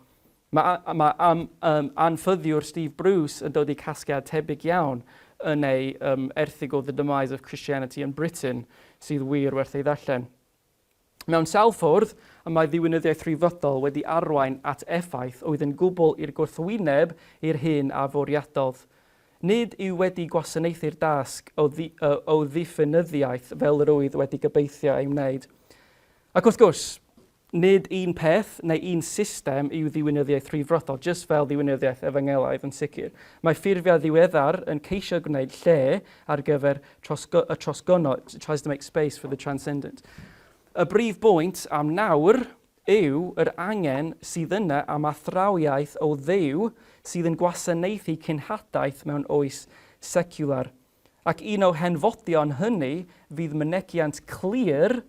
Mae, mae am, um, anffyddiwr Steve Bruce yn dod i casgliad tebyg iawn yn ei um, erthygl The Demise of Christianity in Britain, sydd wir werth ei ddarllen. Mewn sawl ffordd, y mae ddiwinyddiaeth Rhyddfrydol wedi arwain at effaith oedd yn gwbl i'r gwrthwyneb i'r hyn a fwriadodd. Nid yw wedi gwasanaethu'r dasg o, ddi, o ddiffynyddiaeth fel yr oedd wedi gobeithio ei wneud. Ac wrth gwrs, nid un peth neu un system yw ddiwinyddiaeth Rhyddfrydol, jyst fel ddiwinyddiaeth Efengylaidd yn sicr. Mae ffurfiau ddiweddar yn ceisio gwneud lle ar gyfer trosgo, y trosgono, tries to make space for the transcendent. Y brif bwynt am nawr yw yr angen sydd yna am athrawiaeth o Dduw sydd yn gwasanaethu cenhadaeth mewn oes seciwlar. Ac un o henfodion hynny fydd mynegiant clir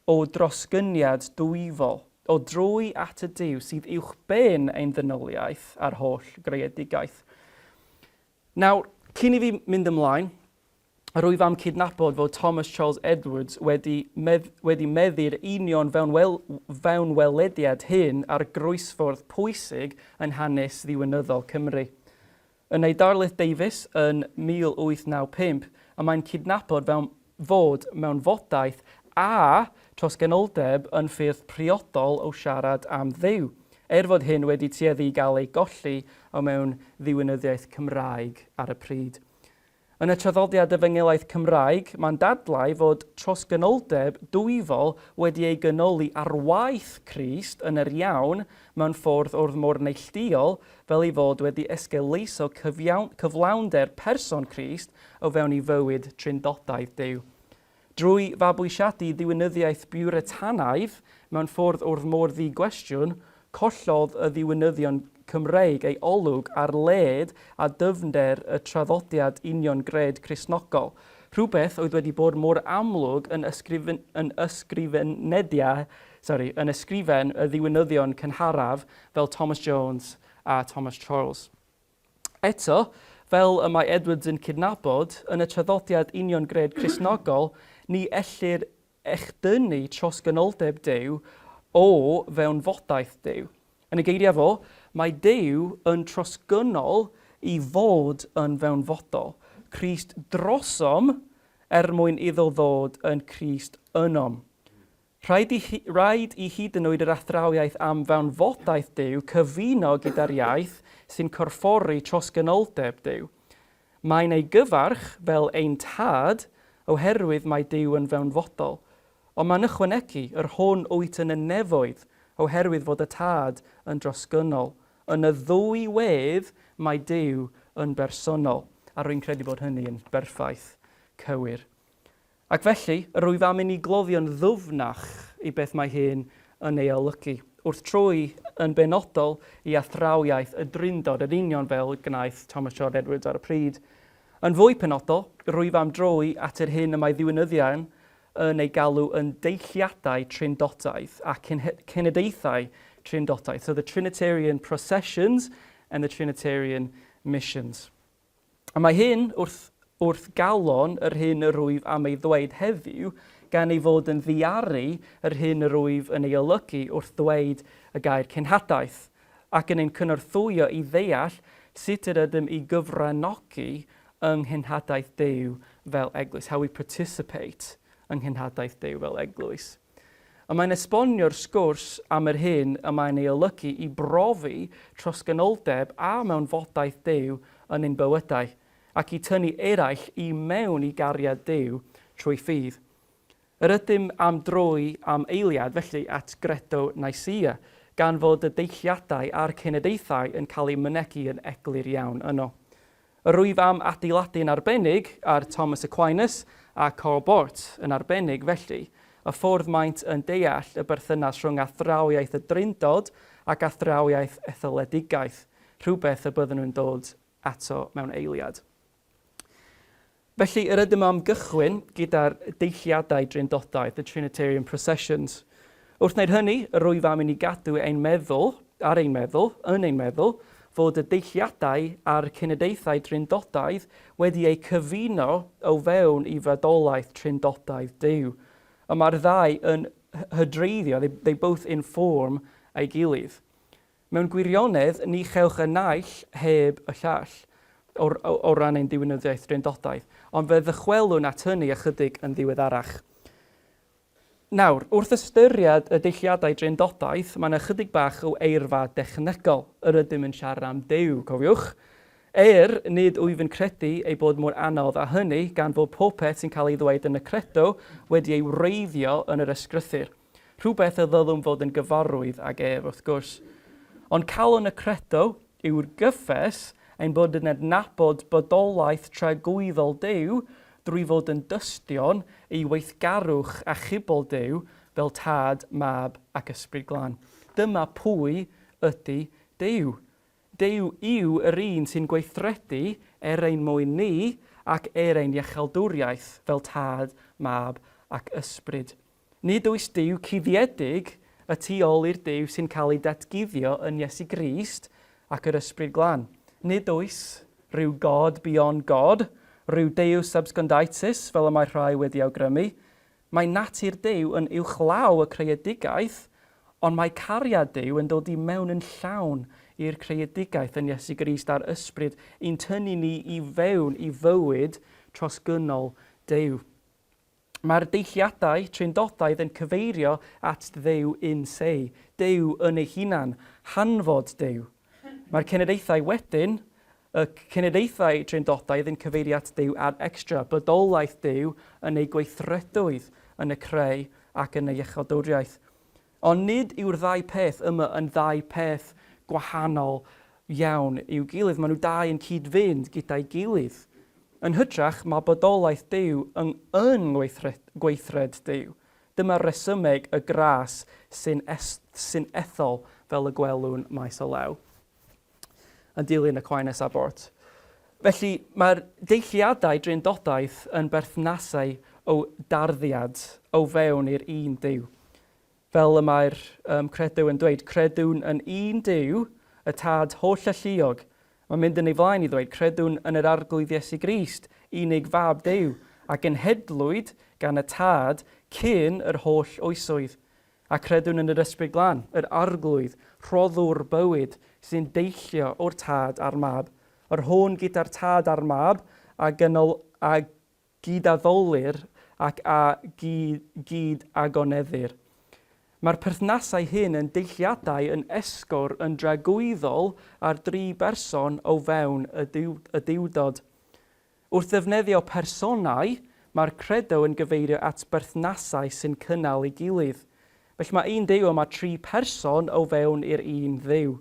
o drosgyniad dwyfol, o droi at y Duw sydd uwchben ein ddynoliaeth a'r holl greadigaeth. Nawr, cyn i fi mynd ymlaen, rwyf am cydnabod fod Thomas Charles Edwards wedi, medd, wedi meddu'r union fewnwel, fewnwelediad hyn ar groesffordd pwysig yn hanes ddiwinyddol Cymru. Yn ei darlith Davies yn 1895, y mae'n cydnabod fewn, fod mewnfodaeth a trosgenoldeb yn ffyrdd priodol o siarad am Dduw, er fod hyn wedi tueddu i gael ei golli o mewn ddiwinyddiaeth Cymraeg ar y pryd. Yn y traddodiad efengylaidd Cymraeg, mae'n dadlau fod trosgynoldeb dwyfol wedi ei gynoli ar waith Crist yn yr iawn mewn ffordd wrth mor neillduol fel ei fod wedi esgeuluso cyfiawn, cyflawnder person Crist o fewn i fywyd trindodaidd Duw. Drwy fabwysiadu ddiwinyddiaeth Biwritanaidd mewn ffordd wrth mor ddi-gwestiwn, collodd y ddiwinyddion Cymreig ei olwg ar led a dyfnder y traddodiad uniongred Cristnogol, rhywbeth oedd wedi bod mor amlwg yn ysgrifen, yn ysgrifenediau, sorry, yn ysgrifen y ddiwinyddion cynharaf fel Thomas Jones a Thomas Charles. Eto, fel y mae Edwards yn cydnabod, yn y traddodiad uniongred Cristnogol, ni ellir echdynnu trosgynoldeb Duw o fewnfodaeth Duw. Yn y geiriau fo, mae Duw yn trosgynnol i fod yn fewnfodol. Crist drosom er mwyn iddo ddod yn Crist ynom. Rhaid i, rhaid i hyd yn oed yr athrawiaeth am fewnfodaeth Duw cyfuno gyda'r iaith sy'n corffori trosgynoldeb Duw. Mae'n ei gyfarch fel ein Tad oherwydd mae Duw yn fewnfodol. Ond mae'n ychwanegu, yr hwn wyt yn y nefoedd, oherwydd fod y Tad yn drosgynnol. Yn y ddwy wedd mae Duw yn bersonol. A rwy'n credu bod hynny yn berffaith cywir. Ac felly, rwyf am i ni gloddio'n ddwfnach i beth mae hyn yn ei olygu, wrth troi yn benodol i athrawiaeth y Drindod yn union fel gwnaeth Thomas John Edwards ar y pryd. Yn fwy penodol, rwyf am droi at yr hyn y mae ddiwinyddion yn ei galw yn deilliadau Trindodaidd a cenadaethau Trindodaidd, so the Trinitarian processions and the Trinitarian missions. A mae hyn wrth, wrth galon yr hyn yr wyf am ei ddweud heddiw, gan ei fod yn ddiaru yr hyn yr wyf yn ei olygu wrth ddweud y gair cenhadaeth, ac yn ein cynorthwyo i ddeall sut yr ydym i gyfranogi yng nghenhadaeth Duw fel eglwys, how we participate yng nghenhadaeth Duw fel eglwys. Y mae'n esbonio'r sgwrs am yr hyn y mae'n ei olygu i brofi trosgynoldeb a mewnfodaeth Duw yn ein bywydau, ac i tynnu eraill i mewn i gariad Duw trwy ffydd. Yr ydym am droi am eiliad, felly, at Gredo Nicaea, gan fod y deilliadau a'r cenadaethau yn cael eu mynegi yn eglur iawn yno. Yr wyf am adeiladu'n arbennig ar Thomas Aquinas a Karl Barth yn arbennig, felly, y ffordd maent yn deall y berthynas rhwng athrawiaeth y Drindod ac athrawiaeth etholedigaeth, rhywbeth y byddwn nhw'n dod ato mewn eiliad. Felly, yr ydym am gychwyn gyda'r deilliadau Drindodaidd, the Trinitarian Processions. Wrth wneud hynny, yr wyf am i ni gadw ein meddwl, ar ein meddwl, yn ein meddwl, fod y deilliadau a'r cenadaethau Drindodaidd wedi eu cyfuno o fewn i fodolaeth Trindodaidd Duw. Y mae'r ddau yn hydreiddio, they, they both inform ei gilydd. Mewn gwirionedd, ni chewch y naill heb y llall, o, o, o ran ein diwinyddiaeth Drindodaidd, ond fe ddychwelwn at hynny ychydig yn ddiweddarach. Nawr, wrth ystyried y deilliadau Drindodaidd, mae yna ychydig bach o eirfa dechnegol. Yr ydym yn siarad am Duw, cofiwch. Er, nid wyf yn credu ei bod mor anodd â hynny, gan fod popeth sy'n cael ei ddweud yn y Credo wedi ei wreiddio yn yr Ysgrythur. Rhywbeth y ddylwn fod yn gyfarwydd ag ef, wrth gwrs. Ond calon y Credo yw'r gyffes ein bod yn adnabod bodolaeth tragwyddol Duw drwy fod yn dystion i weithgarwch achubol Duw fel Tad, Mab ac Ysbryd Glân. Dyma pwy ydy Duw. Duw yw yr un sy'n gweithredu er ein mwyn ni ac er ein iachawdwriaeth fel Tad, Mab ac Ysbryd. Nid oes Duw cuddiedig y tu ôl i'r Duw sy'n cael ei datguddio yn Iesu Grist ac yr Ysbryd Glân. Nid oes rhyw God beyond God, rhyw Deus absconditus fel y mae rhai wedi awgrymu. Mae natur Duw yn uwchlaw y creadigaeth, ond mae cariad Duw yn dod i mewn yn llawn i'r creadigaeth yn Iesu Grist a'r Ysbryd i'n tynnu ni i fewn i fywyd trosgynnol Duw. Mae'r deilliadau trindodaidd yn cyfeirio at Dduw in se, Duw yn ei hunan, hanfod Duw. Mae'r cenadaethau wedyn, y cenadaethau trindodaidd yn cyfeirio at Duw ad extra, bodolaeth Duw yn ei gweithredoedd yn y creu ac yn ei iachawdwriaeth. Ond nid yw'r ddau peth yma yn ddau peth gwahanol iawn i'w gilydd. Maen nhw dau yn cyd-fynd gyda'i gilydd. Yn hytrach, mae bodolaeth Duw yng yn ngweithred, gweithred Duw. Dyma resymeg y gras sy'n sy'n ethol fel y gwelwn maes o law. Yn dilyn Aquinas a Bort. Felly, mae'r deilliadau drindodaidd yn berthnasau o darddiad o fewn i'r un Duw. Fel y mae'r um, credo yn dweud, credwn yn un Duw, y Tad holl-alluog. Mae'n mynd yn ei flaen i ddweud, credwn yn yr Arglwydd Iesu Grist, unig fab Duw, a genhedlwyd gan y Tad cyn yr holl oesoedd. A credwn yn yr Ysbryd Glân, yr Arglwydd, rhoddwr bywyd, sy'n deillio o'r Tad a'r Mab, yr hwn gyda'r Tad a'r Mab a gynol, a gyd-addolir ac a gyd-agoneddir. Mae'r perthnasau hyn yn deilliadau yn esgor yn dragwyddol ar dri berson o fewn y Duwdod. Wrth ddefnyddio personau, mae'r credo yn gyfeirio at berthnasau sy'n cynnal ei gilydd. Felly mae un Duw a mae tri person o fewn i'r un Dduw.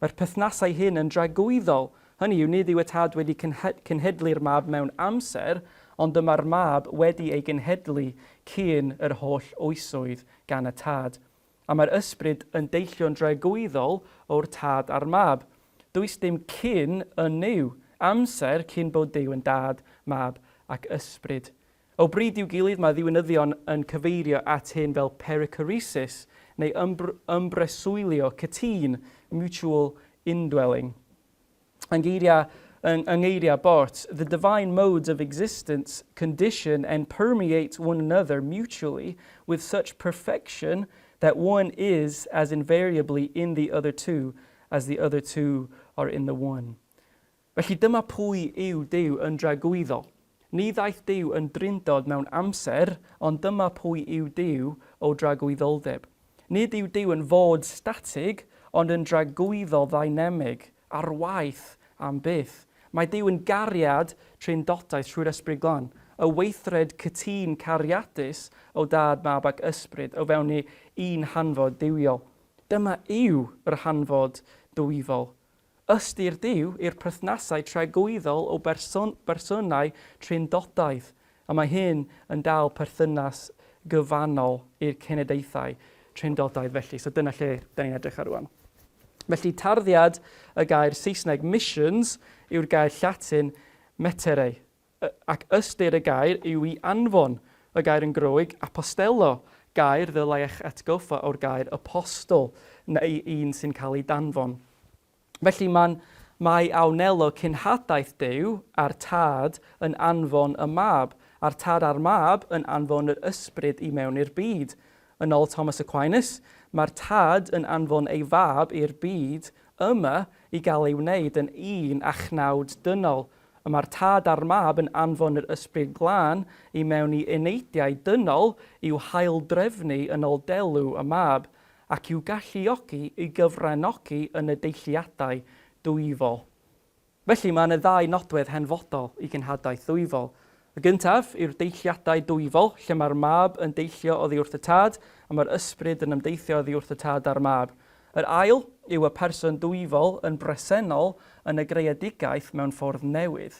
Mae'r perthnasau hyn yn dragwyddol, hynny yw, nid yw y Tad wedi cenhedlu'r Mab mewn amser, ond y mae'r Mab wedi ei genhedlu cyn yr holl oesoedd gan y Tad. A mae'r Ysbryd yn deillio'n dragwyddol o'r Tad a'r Mab. Does dim cyn yn Nuw, amser cyn bod Duw yn Dad, Mab ac Ysbryd. O bryd i'w gilydd mae ddiwinyddion yn cyfeirio at hyn fel perichoresis neu ymbreswylio cytûn, mutual indwelling. Yng ngeiriau, yng, yng ngeiriau Bort, the divine modes of existence condition and permeate one another mutually with such perfection that one is as invariably in the other two as the other two are in the one. Felly dyma pwy yw Duw yn dragwyddol. Ni ddaeth Duw yn drindod mewn amser, ond dyma pwy yw Duw o dragwyddoldeb. Nid yw Duw yn fod statig, ond yn dragwyddol ddynamig, ar waith am byth. Mae Duw yn gariad trindodaidd trwy'r Ysbryd Glân, y weithred cytûn cariadus o Dad, Mab ac Ysbryd o fewn ei un hanfod duwiol. Dyma yw yr hanfod dwyfol. Ystyr Duw i'r perthnasau tragwyddol o berson, bersonau trindodaidd, a mae hyn yn dal perthynas gyfannol i'r cenadaethau trindodaidd felly. So dyna lle da ni'n edrych ar rwan. Felly tarddiad y gair Saesneg missions yw'r gair Llatyn metere, ac ystyr y gair yw i anfon, y gair yn Groeg apostello, gair ddylai eich atgoffa o'r gair apostol, neu un sy'n cael ei danfon. Felly mae'n mae a wnelo cenhadaeth Duw a'r Tad yn anfon y Mab, a'r Tad a'r Mab yn anfon yr Ysbryd i mewn i'r byd. Yn ôl Thomas Aquinas, mae'r Tad yn anfon ei Fab i'r byd yma i gael ei wneud yn un â chnawd dynol, Y mae'r Tad a'r Mab yn anfon yr Ysbryd Glân i mewn i eneidiau dynol i'w hail-drefnu yn ôl delw y Mab, ac i'w galluogi i gyfranogi yn y deilliadau dwyfol. Felly, mae yna ddau nodwedd hanfodol i genhadaeth ddwyfol. Y gyntaf yw'r deilliadau dwyfol, lle mae'r Mab yn deillio oddi wrth y Tad, a mae'r Ysbryd yn ymdeithio oddi wrth y Tad a'r Mab. Yr ail yw y person dwyfol yn bresennol yn y greadigaeth mewn ffordd newydd.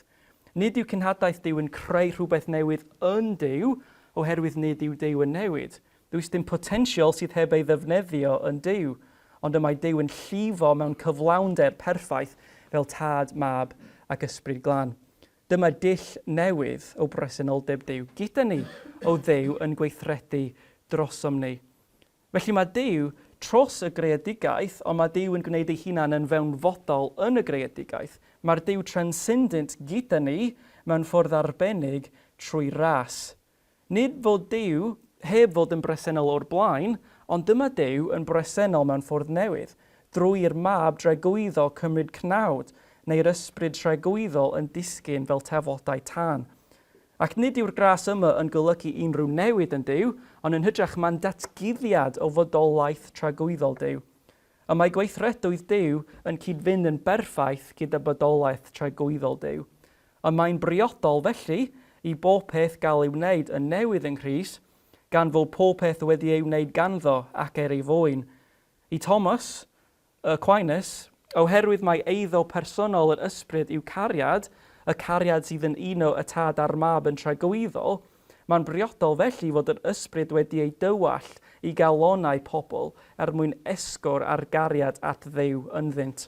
Nid yw cenhadaeth Duw yn creu rhywbeth newydd yn Duw, oherwydd nid yw Duw yn newid. Does dim potensial sydd heb ei ddefnyddio yn Duw, ond y mae Duw yn llifo mewn cyflawnder perffaith fel Tad, Mab ac Ysbryd Glân. Dyma dull newydd o bresenoldeb Duw gyda ni, o Dduw yn gweithredu drosom ni. Felly mae Duw tros y greadigaeth, ond mae Duw yn gwneud ei hunan yn fewnfodol yn y greadigaeth. Mae'r Duw transcendent gyda ni mewn ffordd arbennig trwy ras. Nid fod Duw heb fod yn bresennol o'r blaen, ond dyma Duw yn bresennol mewn ffordd newydd, drwy i'r Mab dragwyddo cymryd cnawd, neu'r Ysbryd tragwyddol yn disgyn fel tafodau tân. Ac nid yw'r gras yma yn golygu unrhyw newid yn Duw, ond yn hytrach mae'n datguddiad o fodolaeth tragwyddol Duw. Y mae gweithredoedd Duw yn cyd-fynd yn berffaith gyda bodolaeth tragwyddol Duw. Y mae'n briodol, felly, i bob peth gael ei wneud yn newydd yng Nghrist, gan fod pob peth wedi ei wneud ganddo ac er ei fwyn. I Thomas, Aquinas, oherwydd mai eiddo personol yr Ysbryd yw cariad, y cariad sydd yn uno y Tad a'r Mab yn tragwyddol, mae'n briodol felly fod yr Ysbryd wedi ei dywallt i galonnau pobl er mwyn esgor ar gariad at Dduw ynddynt.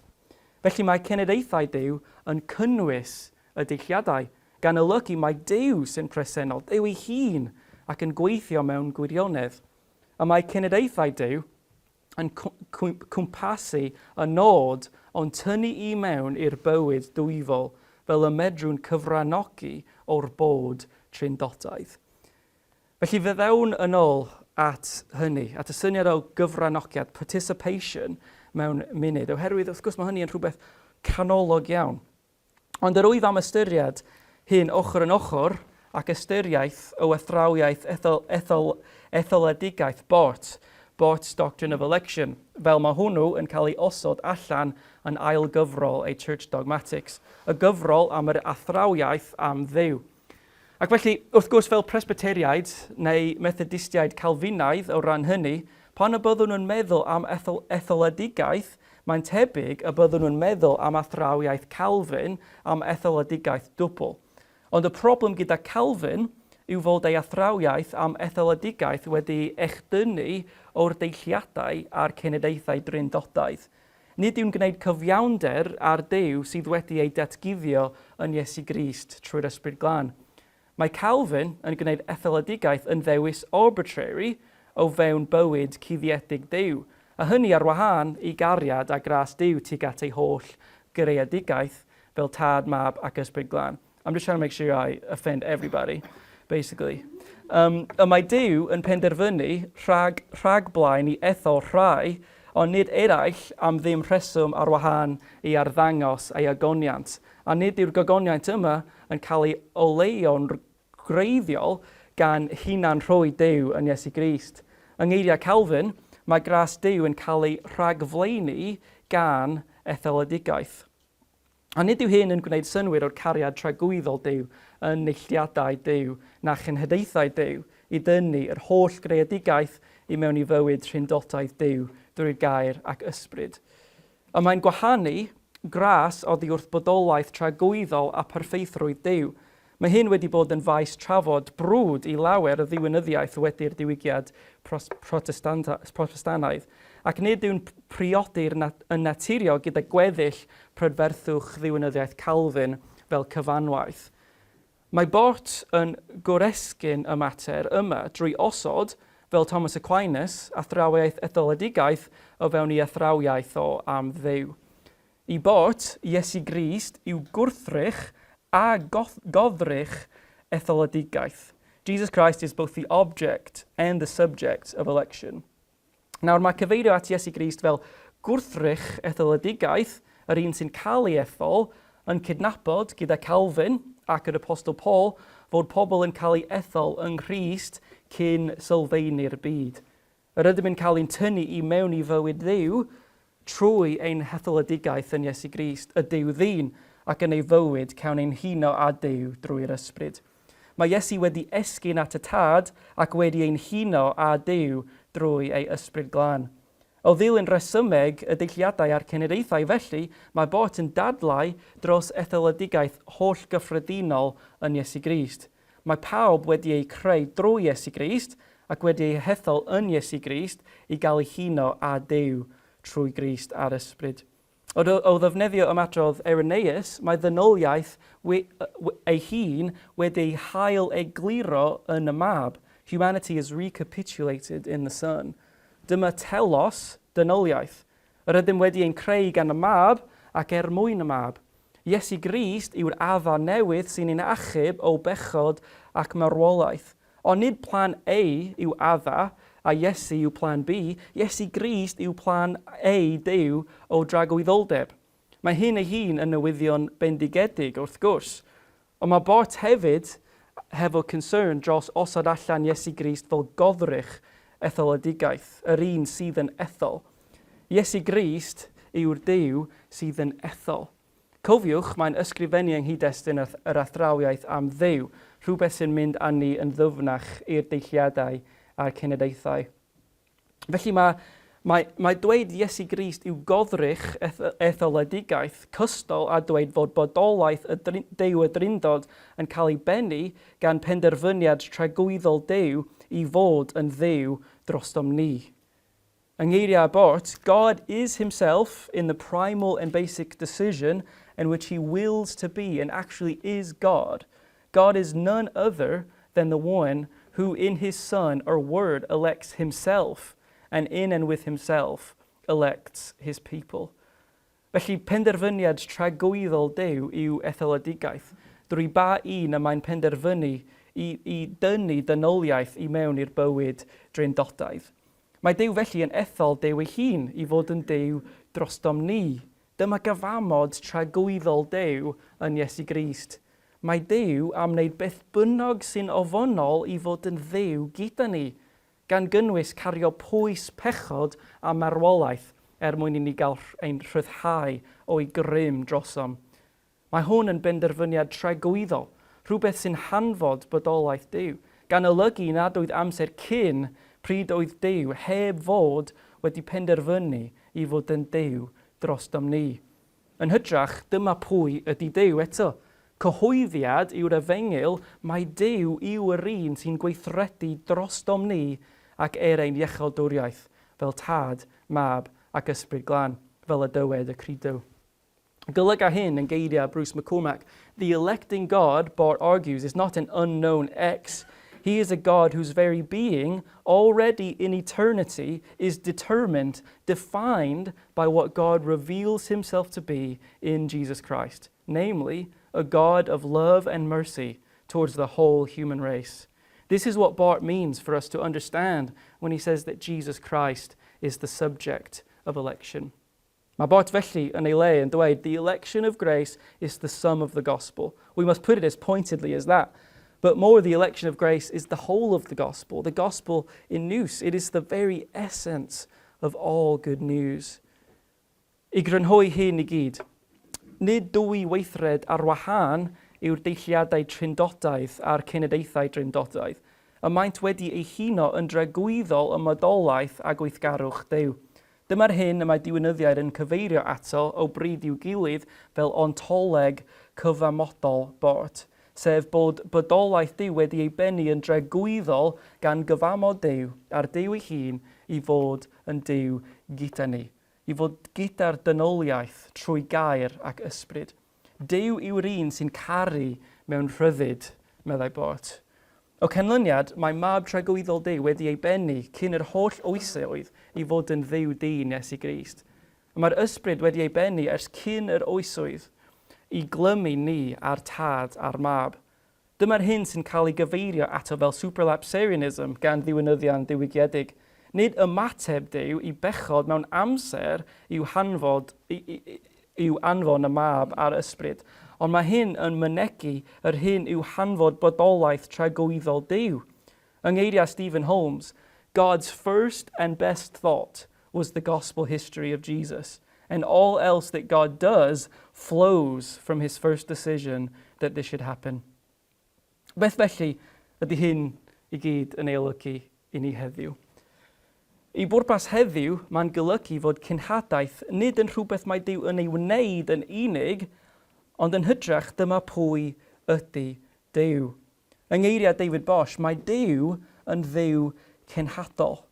Felly mae cenadaethau Duw yn cynnwys y deilliadau, gan olygu mai Duw sy'n presennol, Duw ei hun, ac yn gweithio mewn gwirionedd. Y mae cenadaethau Duw yn cwmpasu y nod o'n tynnu i mewn i'r bywyd dwyfol fel y medrwn cyfranogi o'r bod trindodaidd. Felly fe ddown yn ôl at hynny, at y syniad o gyfranogiad, participation, mewn munud, oherwydd wrth gwrs mae hynny yn rhywbeth canolog iawn. Ond yr wyf am ystyried hyn ochr yn ochr ac ystyriaeth o athrawiaeth ethol, ethol, etholedigaeth Bort, Bort's Doctrine of Election, fel mae hwnnw yn cael ei osod allan yn ail gyfrol ei Church Dogmatics, y gyfrol am yr athrawiaeth am Dduw. Ac felly, wrth gwrs, fel Presbyteriaid neu Methodistiaid Calfinaidd o ran hynny, pan y byddwn yn meddwl am ethol etholedigaeth, mae'n tebyg y byddwn yn meddwl am athrawiaeth Calvin am etholedigaeth dwbl. Ond y problem gyda Calvin yw fod ei athrawiaeth am etholedigaeth wedi'i echdynnu o'r deilliadau a'r cenadaethau drindodaidd. Nid yw'n gwneud cyfiawnder â'r Duw sydd wedi ei datguddio yn Iesu Grist trwy'r Ysbryd Glân. Mae Calvin yn gwneud etholedigaeth yn ddewis arbitrary o fewn bywyd cuddiedig Duw, a hynny ar wahân i gariad a gras Duw tuag at ei holl greadigaeth fel Tad, Mab ac Ysbryd Glân. I'm just trying to make sure I offend everybody, basically. Um, y mae Duw yn penderfynu rhag, rhag blaen i ethol rhai, ond nid eraill am ddim rheswm ar wahân i arddangos ei ogoniant. A nid yw'r gogoniant yma yn cael ei oleuo'n gwreiddiol gan hunan rhoi Duw yn Iesu Grist. Yng ngeiriau Calvin, mae gras Duw yn cael ei rhagflaenu gan etholedigaeth. A nid yw hyn yn gwneud synnwyr o'r cariad tragwyddol Duw yn neilltuadau Duw na chenhadaethau Duw i dynnu yr holl greadigaeth i mewn i fywyd rhyndodaidd Duw drwy'r gair ac ysbryd. Y mae'n gwahanu gras oddi wrth bodolaeth tragwyddol a pherffeithrwydd Duw. Mae hyn wedi bod yn faes trafod brwd i lawer o ddiwinyddiaeth wedi'r Diwygiad Protestannaidd, ac nid yw'n priodi'r yn naturiol gyda gweddill prydferthwch ddiwinyddiaeth Calvin fel cyfanwaith. Mae Bort yn goresgyn y mater yma drwy osod, fel Thomas Aquinas, athrawiaeth etholedigaeth o fewn ei athrawiaeth o am Dduw. Y bot, Iesu Grist, yw gwrthrych a goddrych etholedigaeth. Jesus Christ is both the object and the subject of election. Nawr, mae cyfeirio at Iesu Grist fel gwrthrych etholedigaeth, yr un sy'n cael ei ethol, yn cydnabod gyda Calvin ac yr Apostol Paul fod pobl yn cael ei ethol yng Nghrist cyn sylfaenu'r byd. Yr ydym yn cael ein tynnu i mewn i fywyd Dduw trwy ein hetholedigaeth yn Iesu Grist, y Duw ddyn, ac yn ei fywyd cawn ein huno â Duw drwy'r Ysbryd. Mae Iesu wedi esgyn at y Tad ac wedi ein huno â Duw drwy ei Ysbryd Glân. O ddilyn rhesymeg y deilliadau a'r cenadaethau felly, mae Bort yn dadlau dros etholedigaeth holl gyffredinol yn Iesu Grist. Mae pawb wedi eu creu drwy Iesu Grist ac wedi eu hethol yn Iesu Grist i gael eu huno â Duw trwy Grist a'r Ysbryd. O, o ddefnyddio ymadrodd Irenaeus, mae ddynoliaeth we, we, ei hun wedi ei hail egluro yn y Mab. Humanity is recapitulated in the Son. Dyma telos dynoliaeth. Yr ydym wedi ein creu gan y Mab ac er mwyn y Mab. Iesu Grist yw'r Adda newydd sy'n ein achub o bechod ac marwolaeth. Ond nid plan A yw Adda, a Iesu yw plan B, Iesu Grist yw plan A Duw o dragwyddoldeb. Mae hyn ei hun yn newyddion bendigedig, wrth gwrs. Ond mae Bort hefyd hefo concern dros osod allan Iesu Grist fel goddrych etholedigaeth, yr un sydd yn ethol. Iesu Grist yw'r Duw sydd yn ethol. Cofiwch, mae'n ysgrifennu yng nghyd-destun yr athrawiaeth am Dduw, rhywbeth sy'n mynd â ni yn ddyfnach i'r deilliadau a'r cenadaethau. Felly mae, mae, mae dweud Iesu Grist yw goddrych etholedigaeth cystal â dweud fod bodolaeth y Duw y Drindod yn cael ei bennu gan penderfyniad tragwyddol Duw i fod yn Dduw drostom ni. Yng ngeiriau Barth, God is himself in the primal and basic decision in which he wills to be and actually is God. God is none other than the one who in his Son or Word elects himself and in and with himself elects his people. Felly, penderfyniad tragwyddol Duw yw etholedigaeth, drwy ba un y mae'n penderfynu i, i dynnu dynoliaeth i mewn i'r bywyd drindodaidd. Mae Duw felly yn ethol Duw ei hun i fod yn Duw drostom ni. Dyma gyfamod tragwyddol Duw yn Iesu Grist. Mae Duw am wneud beth bynnag sy'n ofynnol i fod yn Dduw gyda ni, gan gynnwys cario pwys pechod a marwolaeth er mwyn i ni gael ein rhyddhau o'i grym drosom. Mae hwn yn benderfyniad tragwyddol, rhywbeth sy'n hanfod bodolaeth Duw, gan olygu nad oedd amser cyn pryd oedd Duw heb fod wedi penderfynu i fod yn Dduw drostom ni. Yn hytrach, dyma pwy ydy Duw eto. Cyhoeddiad yw'r efengyl mai Duw yw yr un sy'n gweithredu drostom ni ac er ein iechawdwriaeth, fel Tad, Mab ac Ysbryd Glân, fel y dywed y Credo. Golyga hyn yn geiriau Bruce McCormack, The electing God, Barth argues, is not an unknown X. He is a God whose very being, already in eternity, is determined, defined by what God reveals himself to be in Jesus Christ, namely, a God of love and mercy towards the whole human race. This is what Barth means for us to understand when he says that Jesus Christ is the subject of election. Mae Barth felly yn ei le yn dweud, the election of grace is the sum of the gospel. We must put it as pointedly as that. But more, the election of grace is the whole of the gospel, the gospel in nous. It is the very essence of all good news. I grynhoi hyn i gyd, nid dwy weithred ar wahân yw'r deilliadau trindodaidd a'r cenadaethau drindodaidd, y maent wedi eu huno yn dragwyddol ym modolaeth a gweithgarwch Duw. Dyma'r hyn y mae diwinyddiaid yn cyfeirio ato o bryd i'w gilydd fel ontoleg cyfamodol Barth, sef bod bodolaeth Duw wedi ei bennu yn dragwyddol gan gyfamod Duw a'r Duw ei hun i fod yn Duw gyda ni, i fod gyda'r dynoliaeth trwy gair ac ysbryd. Duw yw'r un sy'n caru mewn rhyddid, meddai Barth. O canlyniad, mae Mab tragwyddol Duw wedi ei bennu cyn yr holl oesoedd i fod yn Dduw dyn Iesu Grist. Y mae'r Ysbryd wedi ei bennu ers cyn yr oesoedd i glymu ni â'r Tad a'r Mab. Dyma'r hyn sy'n cael ei gyfeirio ato fel superlapsarianism gan ddiwinyddion diwygiedig. Nid ymateb Duw i bechod mewn amser i'w hanfod, i'w anfon y Mab a'r Ysbryd, ond mae hyn yn mynegi yr hyn yw hanfod bodolaeth tragwyddol Duw. Yng ngeiriau Stephen Holmes, God's first and best thought was the gospel history of Jesus, and all else that God does flows from his first decision that this should happen. Beth felly ydy hyn i gyd yn ei olygu i ni heddiw? I bwrpas heddiw, mae'n golygu fod cenhadaeth nid yn rhywbeth mae Duw yn ei wneud yn unig, ond yn hytrach dyma pwy ydy Duw. Yng ngeiriau David Bosch, mae Duw yn Dduw cenhadol.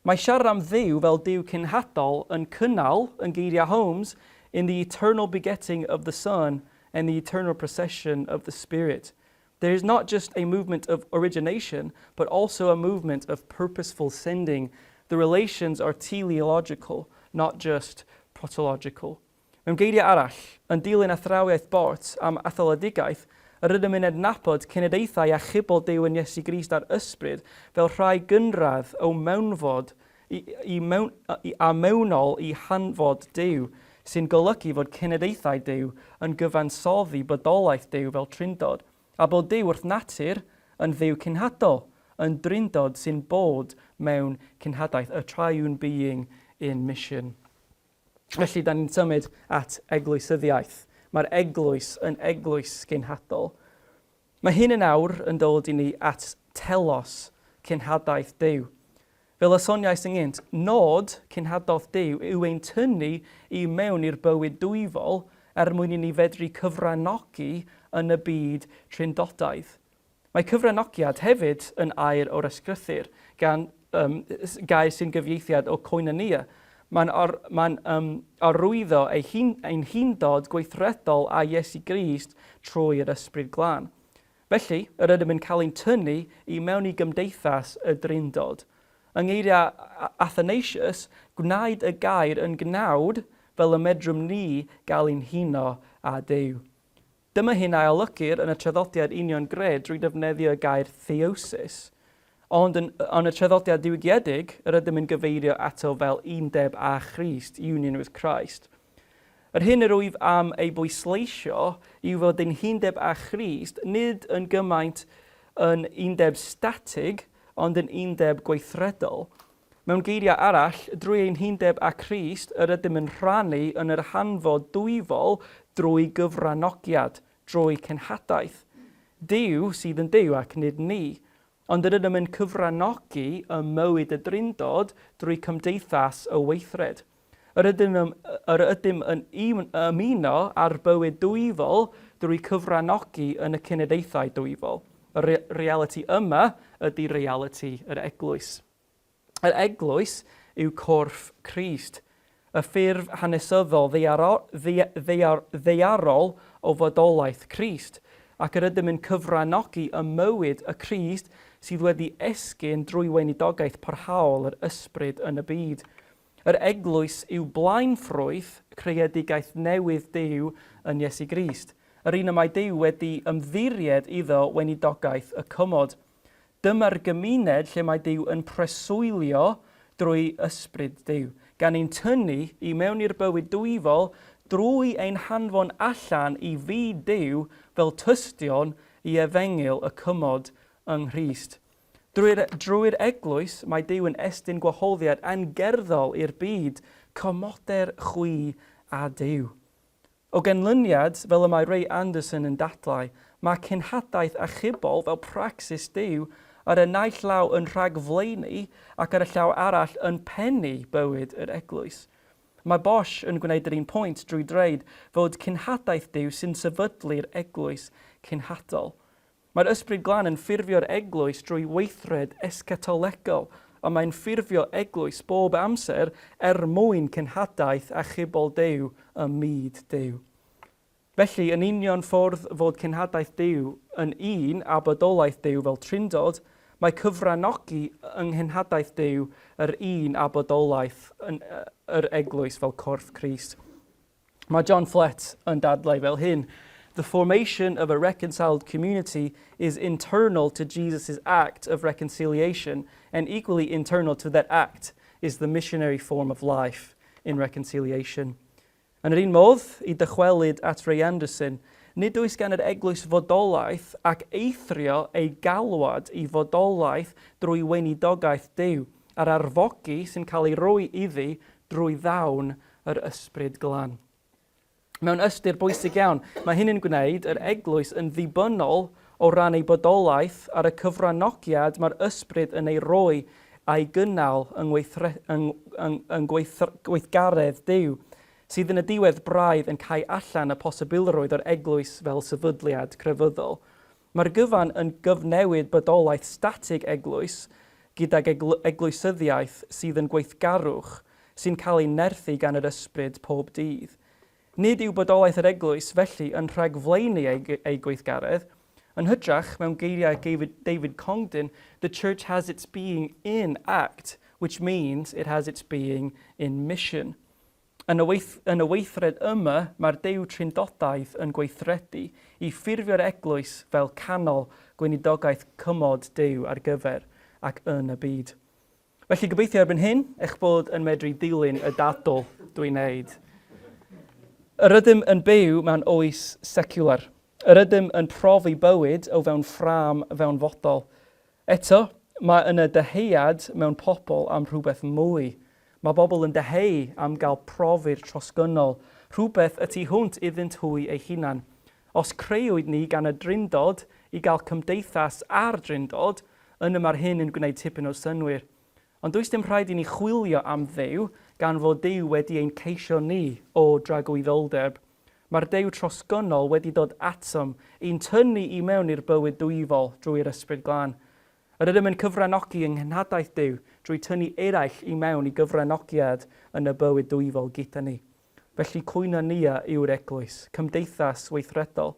Mae siarad am Dduw fel Duw cenhadol yn cynnal, yn geiriau Holmes, in the eternal begetting of the Son and the eternal procession of the Spirit. There is not just a movement of origination, but also a movement of purposeful sending. The relations are teleological, not just protological. Mewn geiriau arall, yn dilyn athrawiaeth Barth am etholedigaeth, yr ydym yn adnabod cenadaethau achubol Duw yn Iesu Grist a'r Ysbryd fel rhai gynradd o mewnfod i, i mewn, i, a mewnol i hanfod Duw, sy'n golygu fod cenadaethau Duw yn gyfansoddi bodolaeth Duw fel trindod. A bod Duw wrth natur yn Dduw cenhadol, yn drindod sy'n bod mewn cenhadaeth, a triune being in mission. Felly, da ni'n symud at eglwysyddiaeth. Mae'r eglwys yn eglwys genhadol. Mae hyn yn awr yn dod i ni at telos, cenhadaeth Duw. Fel y soniais ynghynt, nod cenhadaeth Duw yw ein tynnu i mewn i'r bywyd dwyfol er mwyn i ni fedru cyfranogi yn y byd trindodaidd. Mae cyfranogiad hefyd yn air o'r Ysgrythur, gan um, gair sy'n gyfieithiad o koinonia. Mae'n ar, mae um, arwyddo ei hun, ein hundod gweithredol â Iesu Grist trwy yr Ysbryd Glân. Felly, yr ydym yn cael ein tynnu i mewn i gymdeithas y Drindod. Yng ngeiriau Athanasius, gwnaed y gair yn gnawd fel y medrwn ni gael ein huno â Duw. Dyma hyn a olygir yn y traddodiad union gred drwy ddefnyddio y gair theosis. Ond yn, yn y traddodiad diwygiedig, yr ydym yn gyfeirio ato fel undeb â Christ, union with Christ. Yr hyn yr wyf am ei bwysleisio yw fod ein hundeb â Christ nid yn gymaint yn undeb statig, ond yn undeb gweithredol. Mewn geiriau arall, drwy ein hundeb â Christ yr ydym yn rhannu yn yr hanfod dwyfol drwy gyfranogiad, drwy cenhadaeth. Duw sydd yn Duw ac nid ni. Ond yr ydym yn cyfranogi ym mywyd y Drindod drwy cymdeithas y weithred. Yr ydym, yr ydym yn ymuno â'r bywyd dwyfol drwy cyfranogi yn y cenadaethau dwyfol. Y re realiti yma ydy realiti yr eglwys. Yr eglwys yw corff Crist, y ffurf hanesyddol ddaearol o fodolaeth Crist, ac yr ydym yn cyfranogi ym mywyd y Crist sydd wedi esgyn drwy weinidogaeth parhaol yr Ysbryd yn y byd. Yr eglwys yw blaenffrwyth creadigaeth newydd Duw yn Iesu Grist, yr un y mae Duw wedi ymddiried iddo weinidogaeth y cymod. Dyma'r gymuned lle mae Duw yn preswylio drwy Ysbryd Duw, gan ein tynnu i mewn i'r bywyd dwyfol drwy ein hanfon allan i fyd Duw fel tystion i efengyl y cymod yng Nghrist. Drwy'r, drwy'r eglwys, mae Duw yn estyn gwahoddiad angerddol i'r byd, Cymoder chwi â Duw. O ganlyniad, fel y mae Ray Anderson yn dadlau, mae cenhadaeth achubol fel pracsis Duw ar y naill law yn rhagflaenu ac ar y llaw arall yn pennu bywyd yr eglwys. Mae Bosch yn gwneud yr un pwynt drwy ddweud fod cenhadaeth Duw sy'n sefydlu'r eglwys cenhadol. Mae'r Ysbryd Glân yn ffurfio'r eglwys drwy weithred eschatolegol, a mae'n ffurfio eglwys bob amser er mwyn cenhadaeth achubol Duw ym myd Duw. Felly, yn union ffordd fod cenhadaeth Duw yn un a bodolaeth Duw fel Trindod, mae cyfranogi yng nghenhadaeth Duw yr un a bodolaeth yn yr eglwys fel corff Crist. Mae John Flett yn dadlau fel hyn, The formation of a reconciled community is internal to Jesus' act of reconciliation and equally internal to that act is the missionary form of life in reconciliation. Yn yr un modd, i dychwelyd at Ray Anderson, nid oes gan yr eglwys fodolaeth ac eithrio ei galwad i fodolaeth drwy weinidogaeth Duw a'r arfogi sy'n cael ei roi iddi drwy ddawn yr Ysbryd Glân. Mewn ystyr bwysig iawn, mae hyn yn gwneud yr eglwys yn ddibynnol o ran ei bodolaeth ar y cyfranogiad mae'r Ysbryd yn ei roi a'i gynnal yng, ngweithre, yng, yng, yng gweithgaredd Duw, sydd yn y diwedd braidd yn cau allan y posibilrwydd o'r eglwys fel sefydliad crefyddol. Mae'r gyfan yn gyfnewid bodolaeth statig eglwys gydag eglwysyddiaeth sydd yn gweithgarwch sy'n cael ei nerthu gan yr Ysbryd pob dydd. Nid yw bodolaeth yr eglwys, felly, yn rhagflaenu ei, ei gweithgaredd. Yn hytrach, mewn geiriau David, David Congdon, the church has its being in act, which means it has its being in mission. Yn y, weith, yn y weithred yma, mae'r Duw Trindodaidd yn gweithredu i ffurfio'r eglwys fel canol gweinidogaeth cymod Duw ar gyfer ac yn y byd. Felly gobeithio erbyn hyn eich bod yn medru dilyn y dadl dwi'n neud. Yr ydym yn byw mewn oes seciwlar. Yr ydym yn profi bywyd o fewn ffrâm fewnfodol. Eto, mae yna dyheuad mewn pobl am rhywbeth mwy. Mae bobl yn dyheu am gael profi'r trosgynnol, rhywbeth y tu hwnt iddynt hwy eu hunain. Os creuwyd ni gan y Drindod i gael cymdeithas â'r Drindod, yna mae'r hyn yn gwneud tipyn o synnwyr. Ond does dim rhaid i ni chwilio am Dduw gan fod Duw wedi ein ceisio ni o dragwyddoldeb. Mae'r Duw trosgynnol wedi dod atom i'n tynnu i mewn i'r bywyd dwyfol drwy'r Ysbryd Glân. Yr ydym yn cyfranogi yng nghenhadaeth Duw drwy tynnu eraill i mewn i gyfranogiad yn y bywyd dwyfol gyda ni. Felly koinonia yw'r eglwys, cymdeithas weithredol.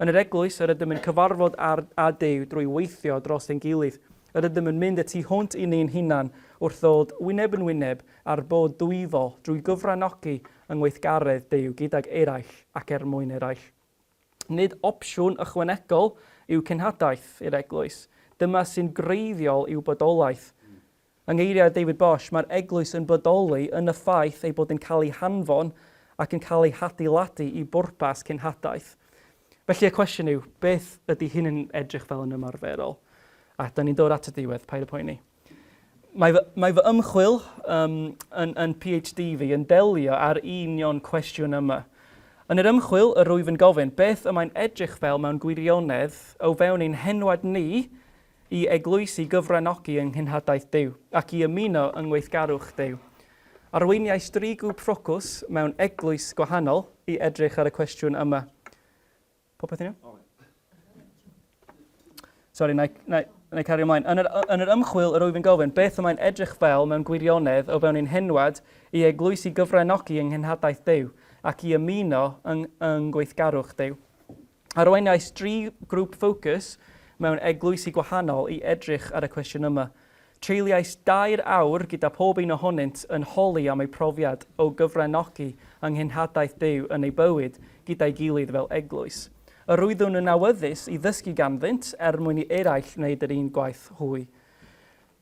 Yn yr eglwys, yr ydym yn cyfarfod ar, â Duw drwy weithio dros ein gilydd. Yr ydym yn mynd y tu hwnt i ni'n hunan wrth ddod wyneb yn wyneb â'r bod dwyfol drwy gyfranogi yng ngweithgaredd Duw gydag eraill ac er mwyn eraill. Nid opsiwn ychwanegol yw cenhadaeth i'r eglwys. Dyma sy'n greiddiol i'w bodolaeth. Yng ngeiriau David Bosch, mae'r eglwys yn bodoli yn y ffaith ei bod yn cael ei hanfon ac yn cael ei hadeiladu i bwrpas cenhadaeth. Felly y cwestiwn yw, beth ydy hyn yn edrych fel yn ymarferol? A da ni'n dod at y diwedd, paid â poeni. Mae fy, mae fy ymchwil um, yn, yn PhD fi yn delio â'r union cwestiwn yma. Yn yr ymchwil, yr rwyf yn gofyn, beth y mae'n edrych fel mewn gwirionedd o fewn ein henwad ni i eglwysi gyfranogi yng nghenhadaeth Duw ac i ymuno yng ngweithgarwch Duw. Arweiniais dri grŵp ffocws mewn eglwys gwahanol i edrych ar y cwestiwn yma. Popeth yn iawn? Sori, na, na, na i cario ymlaen. Yn yr, yn yr ymchwil, yr wyf yn gofyn, beth y mae'n edrych fel mewn gwirionedd o fewn ein henwad i eglwysi gyfranogi yng nghenhadaeth Duw ac i ymuno yng, yng ngweithgarwch Duw? Arweiniais dri grŵp ffocws mewn eglwysi gwahanol i edrych ar y cwestiwn yma. Treuliais dair awr gyda phob un ohonynt yn holi am eu profiad o gyfranogi yng nghenhadaeth Duw yn eu bywyd gyda'i gilydd fel eglwys. Yr oeddwn yn awyddus i ddysgu ganddynt er mwyn i eraill wneud yr un gwaith hwy.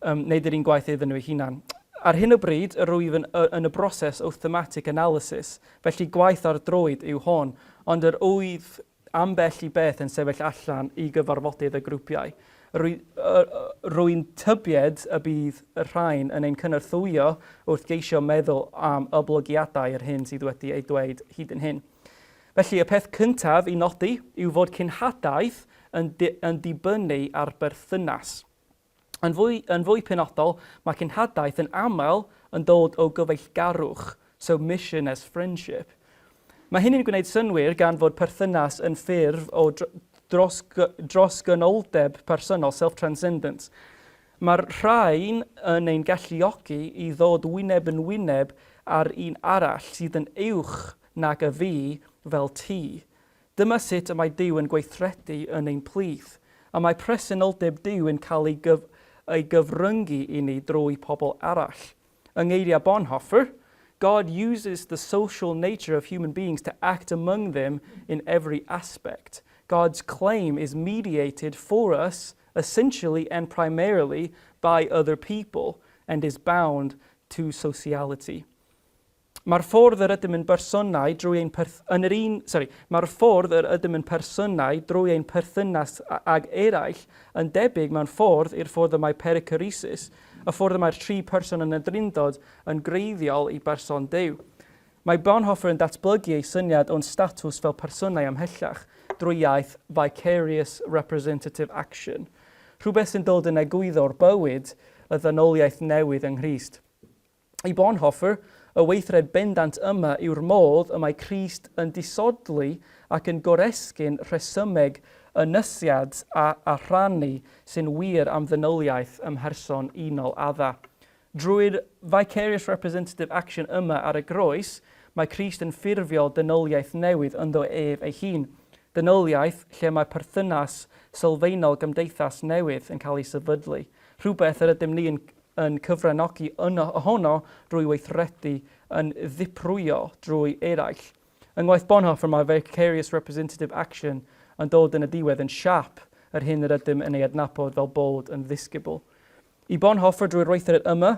um, wneud yr un gwaith iddyn nhw eu hunan. Ar hyn o bryd, yr wyf yn, yn y broses o thematic analysis, felly gwaith ar droed yw hon, ond yr wyf ambell i beth yn sefyll allan i gyfarfodydd y grwpiau. Rwy'n tybied y bydd y rhain yn ein cynorthwyo wrth geisio meddwl am oblygiadau yr hyn sydd wedi ei dweud hyd yn hyn. Felly, y peth cyntaf i nodi yw fod cenhadaeth yn, di, yn dibynnu ar berthynas. Yn fwy, yn fwy penodol, mae cenhadaeth yn aml yn dod o gyfeillgarwch, so mission as friendship. Mae hyn yn gwneud synnwyr gan fod perthynas yn ffurf o dros, drosgynoldeb personol, self-transcendence. Mae'r rhain yn ein galluogi i ddod wyneb yn wyneb â'r un arall sydd yn uwch nag y fi fel ti. Dyma sut y mae Duw yn gweithredu yn ein plith, a mae presenoldeb Duw yn cael ei, gyf ei gyfryngu i ni drwy pobl arall. Yng ngeiriau Bonhoeffer, God uses the social nature of human beings to act among them in every aspect. God's claim is mediated for us essentially and primarily by other people and is bound to sociality. Mae'r ffordd yr ydym yn bersonau drwy ein perth... yn yr un... sori, mae'r ffordd yr ydym yn personau drwy ein perthynas ag eraill yn debyg mewn ffordd i'r ffordd y mae pericoresis, y ffordd y mae'r tri person yn y Drindod yn greiddiol i berson Duw. Mae Bonhoeffer yn datblygu ei syniad o'n statws fel personau ymhellach drwy iaith vicarious representative action, rhywbeth sy'n dod yn egwyddor bywyd y ddynoliaeth newydd yng Nghrist. I Bonhoeffer, y weithred bendant yma yw'r modd y mae Crist yn disodli ac yn goresgyn rhesymeg ynysiad a, a rhannu sy'n wir am ddynoliaeth ym mherson unol Adda. Drwy'r vicarious representative action yma ar y groes, mae Crist yn ffurfio dynoliaeth newydd ynddo ef ei hun, dynoliaeth lle mae perthynas sylfaenol gymdeithas newydd yn cael ei sefydlu, rhywbeth yr ydym ni yn yn cyfranogi yno ohono drwy weithredu yn ddiprwyo drwy eraill. Yng ngwaith Bonhoeffer mae vicarious representative action yn dod yn y diwedd yn siâp yr hyn yr ydym yn ei adnabod fel bod yn ddisgybl. I Bonhoeffer drwy'r weithred yma,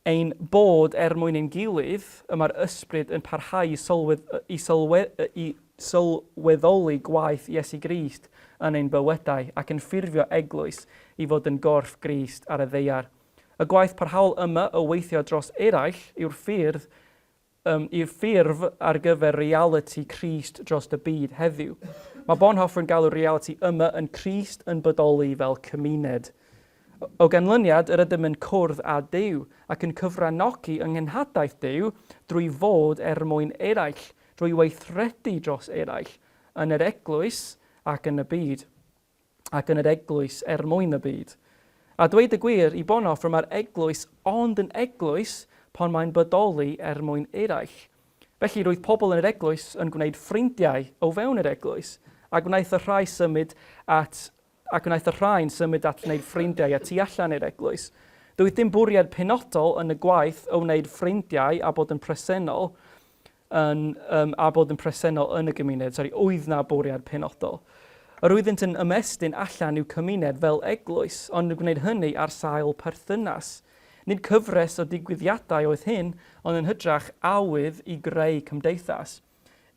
ein bod er mwyn ein gilydd, y mae'r ysbryd yn parhau i sylwedd, i sylwedd, i sylweddoli gwaith Iesu Grist yn ein bywydau ac yn ffurfio eglwys i fod yn gorff Grist ar y ddaear. Y gwaith parhaol yma o weithio dros eraill yw'r ffyrdd um, i'r ffurf ar gyfer realiti Crist dros y byd heddiw. Mae Bonhoeffer yn galw'r realiti yma yn Crist yn bodoli fel cymuned. O ganlyniad, yr ydym yn cwrdd â Duw ac yn cyfranogi yng nghenhadaeth Duw drwy fod er mwyn eraill, drwy weithredu dros eraill, yn yr eglwys ac yn y byd. Ac yn yr eglwys er mwyn y byd. A dweud y gwir, i Bonhoeffer mae'r eglwys ond yn eglwys pan mae'n bodoli er mwyn eraill. Felly roedd pobl yn yr eglwys yn gwneud ffrindiau o fewn yr eglwys, a gwnaeth y rhai symud at ac gwnaeth y rhain symud at wneud ffrindiau y tu allan i'r eglwys. Doedd dim bwriad penodol yn y gwaith o wneud ffrindiau a bod yn presennol yn, um, a bod yn presennol yn y gymuned, sori, oedd na bwriad penodol. Yr oeddynt yn ymestyn allan i'w cymuned fel eglwys, ond yn gwneud hynny ar sail perthynas. Nid cyfres o digwyddiadau oedd hyn, ond yn hytrach awydd i greu cymdeithas.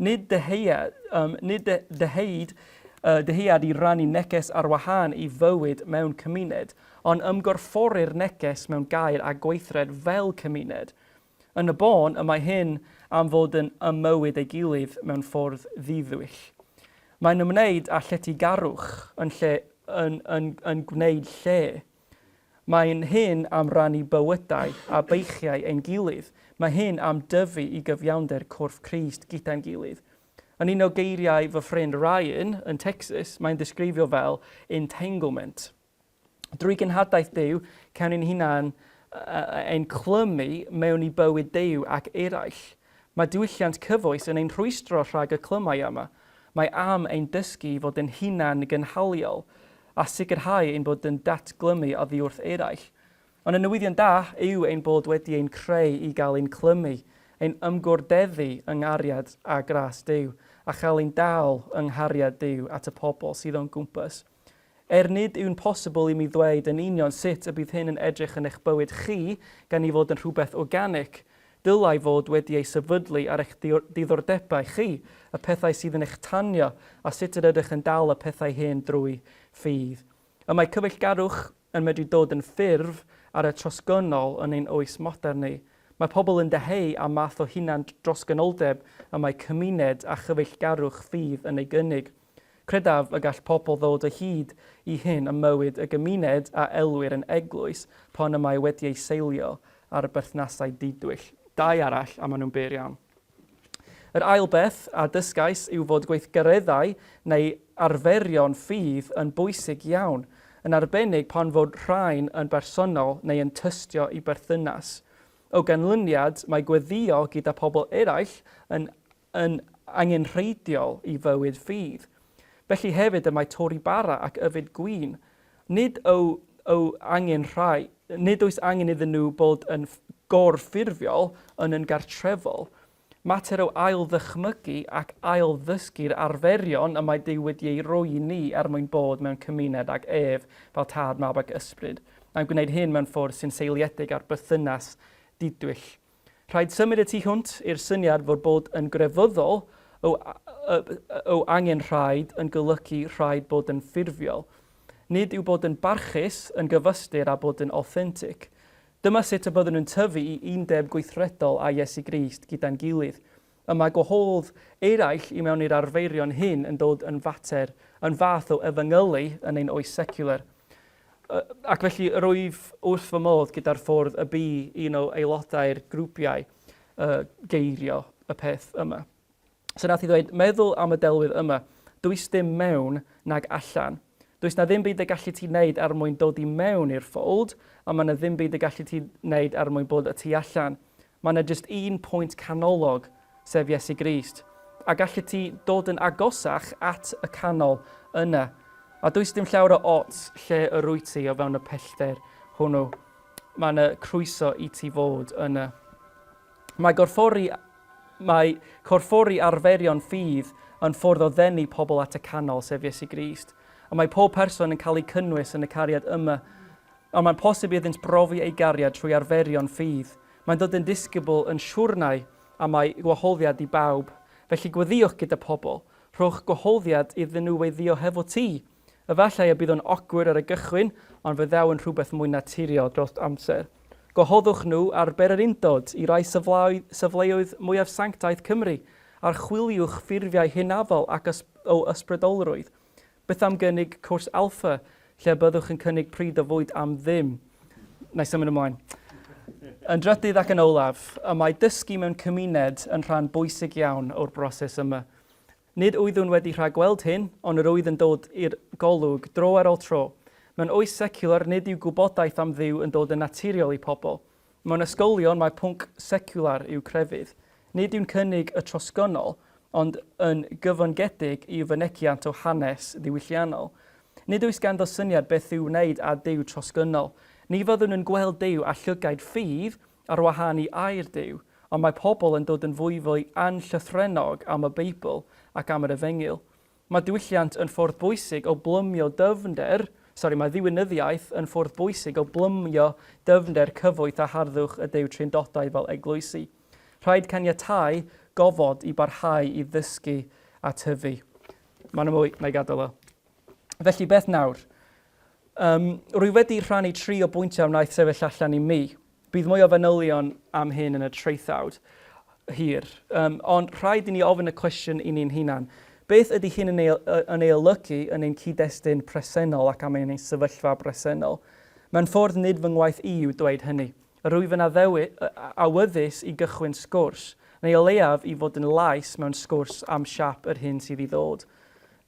Nid dyheuad, um, nid dyhead, uh, dyhead i rannu neges ar wahân i fywyd mewn cymuned, ond ymgorffori'r neges mewn gair a gweithred fel cymuned. Yn y bôn, y mae hyn am fod yn ym mywyd ei gilydd mewn ffordd ddidwyll. Mae'n ymwneud â lletygarwch yn lle yn, yn, yn gwneud lle. Mae'n hyn am rannu bywydau a beichiau ein gilydd. Mae hyn am dyfu i gyfiawnder corff Crist gyda'n gilydd. Yn un o geiriau fy ffrind Ryan yn Texas, mae'n disgrifio fel entanglement. Drwy genhadaeth Duw, cawn ein hunain ein clymu mewn i bywyd Duw ac eraill. Mae diwylliant cyfoes yn ein rhwystro rhag y clymau yma. Mae am ein dysgu i fod yn hunan gynhaliol a sicrhau ein bod yn datglymu oddi wrth eraill. Ond y newyddion da yw ein bod wedi ein creu i gael ein clymu, ein ymgordeddu yng nghariad a gras Duw, a chael ein dal yng nghariad Duw at y pobl sydd o'n gwmpas. Er nid yw'n posibl i mi ddweud yn union sut y bydd hyn yn edrych yn eich bywyd chi gan ei fod yn rhywbeth organic, dylai fod wedi ei sefydlu ar eich diddordebau chi, y pethau sydd yn eich tanio a sut yr ydych yn dal y pethau hyn drwy ffydd. Y mae cyfeillgarwch yn medru dod yn ffurf ar y trosgynnol yn ein oes modern ni. Mae pobl yn dyheu am math o hunan-drosgynoldeb y mae cymuned a chyfeillgarwch ffydd yn ei gynnig. Credaf y gall pobl ddod o hyd i hyn ym mywyd y gymuned a elwir yn eglwys pan y mae wedi ei seilio ar berthnasau didwyll. Dau arall, a maen nhw'n byr iawn. Yr ail beth a dysgais yw fod gweithgareddau neu arferion ffydd yn bwysig iawn, yn arbennig pan fod rhain yn bersonol neu yn tystio i berthynas. O ganlyniad, mae gweddïo gyda pobl eraill yn yn angenrheidiol i fywyd ffydd. Felly hefyd y mae torri bara ac yfed gwin. Nid yw, yw angen rhai, nid oes angen iddyn nhw bod yn gorffurfiol yn yn gartrefol. Mater o ail-ddychmygu ac ail-ddysgu'r arferion y mae Duw wedi ei roi i ni er mwyn bod mewn cymuned ag ef fel Tad, Mab ac Ysbryd. Mae'n gwneud hyn mewn ffordd sy'n seiliedig ar berthynas didwyll. Rhaid symud y tu hwnt i'r syniad fod bod yn grefyddol o, o angen rhaid yn golygu rhaid bod yn ffurfiol. Nid yw bod yn barchus yn gyfystyr â bod yn authentic. Dyma sut y byddwn yn tyfu i undeb gweithredol â Iesu Grist gyda'n gilydd. Y mae gwahodd eraill i mewn i'r arferion hyn yn dod yn fater, yn fath o efengylu yn ein oes seciwlar. Ac felly rwyf wrth fy modd gyda'r ffordd y bu un o aelodau'r grwpiau uh, geirio y peth yma. So nath i ddweud, meddwl am y delwydd yma, does dim mewn nag allan. Does na ddim byd y gallu ti wneud er mwyn dod i mewn i'r ffold, a mae na ddim byd y gallu ti wneud er mwyn bod y tu allan. Mae yna jyst un pwynt canolog, sef Iesu Grist. A gallet ti dod yn agosach at y canol yna. A does dim llawer o ots lle yr wyt ti o fewn y pellter hwnnw. Mae yna croeso i ti fod yna. Mae gorffori, mae corffori arferion ffydd yn ffordd o ddenu pobl at y canol, sef Iesu Grist. A mae pob person yn cael eu cynnwys yn y cariad yma. Ond mae'n posib iddynt brofi ei gariad trwy arferion ffydd. Mae'n dod yn ddisgybl yn siwrnai a mae gwahoddiad i bawb. Felly gweddïwch gyda pobl. Rhowch gwahoddiad iddyn nhw weddïo hefo ti. Efallai y bydd o'n awkward ar y gychwyn, ond fe ddaw yn rhywbeth mwy naturiol dros amser. Gwahoddwch nhw ar bererindod i rai safleoedd mwyaf sanctaidd Cymru. Archwiliwch ffurfiau hynafol ac o ysbrydolrwydd. Beth am gynnig cwrs Alpha, lle byddwch yn cynnig pryd o fwyd am ddim? Na i symud ymlaen. Yn drydydd ac yn olaf, y mae dysgu mewn cymuned yn rhan bwysig iawn o'r broses yma. Nid oeddwn wedi rhagweld hyn, ond yr oedd yn dod i'r golwg dro ar ôl tro. Mewn oes seciwlar, nid yw gwybodaeth am Dduw yn dod yn naturiol i pobl. Mewn ysgolion mae pwnc seciwlar yw crefydd. Nid yw'n cynnig y trosgynnol, ond yn gyfyngedig i'w fynegiant o hanes ddiwylliannol. Nid oes ganddo syniad beth i'w wneud â Duw trosgynnol. Ni fyddwn yn gweld Duw â llygaid ffydd ar wahân i air Duw, ond mae pobl yn dod yn fwyfwy anllythrennog am y Beibl ac am yr Efengyl. Mae diwylliant yn ffordd bwysig o blymio dyfnder, sori, mae ddiwinyddiaeth yn ffordd bwysig o blymio dyfnder cyfoeth a harddwch y Duw Trindodaidd fel eglwysi. Rhaid caniatáu gofod i barhau i ddysgu a tyfu. Mae yna mwy, na i gadael o. Felly, beth nawr? Um, rwy wedi rhannu tri o bwyntiau wnaeth sefyll allan i mi. Bydd mwy o fanylion am hyn yn y traethawd hir, um, ond rhaid i ni ofyn y cwestiwn i ni'n hunan. Beth ydy hyn yn ei, yn ei olygu yn ein cyd-destun presennol ac am ein sefyllfa bresennol? Mewn ffordd nid fy ngwaith i yw dweud hynny. Yr wyf yn addewi, awyddus i gychwyn sgwrs, neu o leiaf i fod yn lais mewn sgwrs am siap yr hyn sydd i ddod.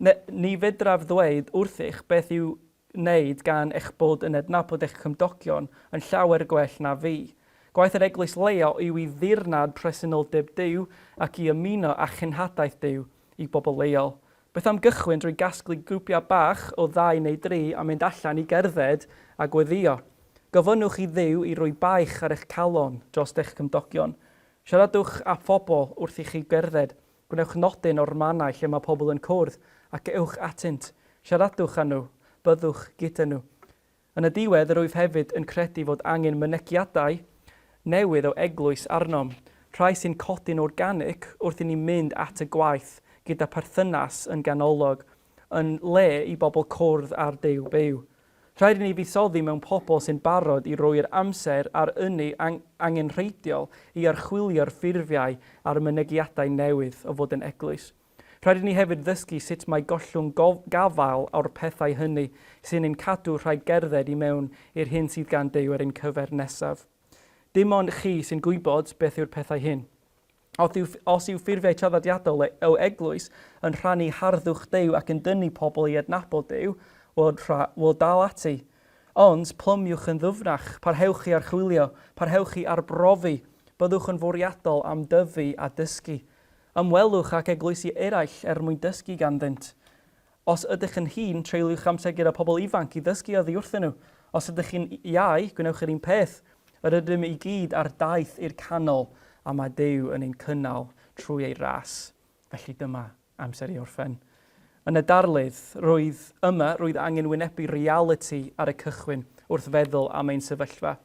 Ne, ni fedraf ddweud wrthych beth i'w wneud gan eich bod yn adnabod eich cymdogion yn llawer gwell na fi. Gwaith yr eglwys leol yw i ddirnad presenoldeb Duw ac i ymuno â chenhadaeth Duw i bobl leol. Beth am gychwyn drwy gasglu grwpiau bach o ddau neu dri a mynd allan i gerdded a gweddïo? Gofynnwch i Dduw i roi baich ar eich calon dros eich cymdogion. Siaradwch â phobl wrth i chi gerdded Gwnewch nodyn o'r mannau lle mae pobl yn cwrdd ac ewch atynt, siaradwch â nhw, byddwch gyda nhw. Yn y diwedd, yr wyf hefyd yn credu fod angen mynegiadau newydd o eglwys arnom, rhai sy'n codi'n organic wrth i ni mynd at y gwaith gyda pherthynas yn ganolog, yn le i bobl cwrdd â'r Duw byw. Rhaid i ni fuddsoddi mewn pobl sy'n barod i roi'r amser a'r ynni angenrheidiol i archwilio'r ffurfiau a'r mynegiadau newydd o fod yn eglwys. Rhaid i ni hefyd ddysgu sut mae gollwng gafael o'r pethau hynny sy'n ein cadw rhag gerdded i mewn i'r hyn sydd gan Duw ar ein cyfer nesaf. Dim ond chi sy'n gwybod beth yw'r pethau hyn. Os yw, os yw ffurfiau traddodiadol o eglwys yn rhannu harddwch Duw ac yn dynnu pobl i adnabod Duw, wel, wel dal ati. Ond, plymiwch yn ddyfnach, parhewch i archwilio, parhewch i arbrofi, byddwch yn fwriadol am dyfu a dysgu. Ymwelwch ag eglwysi eraill er mwyn dysgu ganddynt. Os ydych yn hŷn, treuliwch amser gyda pobl ifanc i ddysgu oddi wrthyn nhw. Os ydych chi'n iau, gwnewch yr un peth. Yr ydym i gyd ar daith i'r canol, a mae Duw yn ein cynnal trwy ei ras. Felly dyma amser i orffen. Yn y darlith, roedd yma, roedd angen wynebu realiti ar y cychwyn wrth feddwl am ein sefyllfa.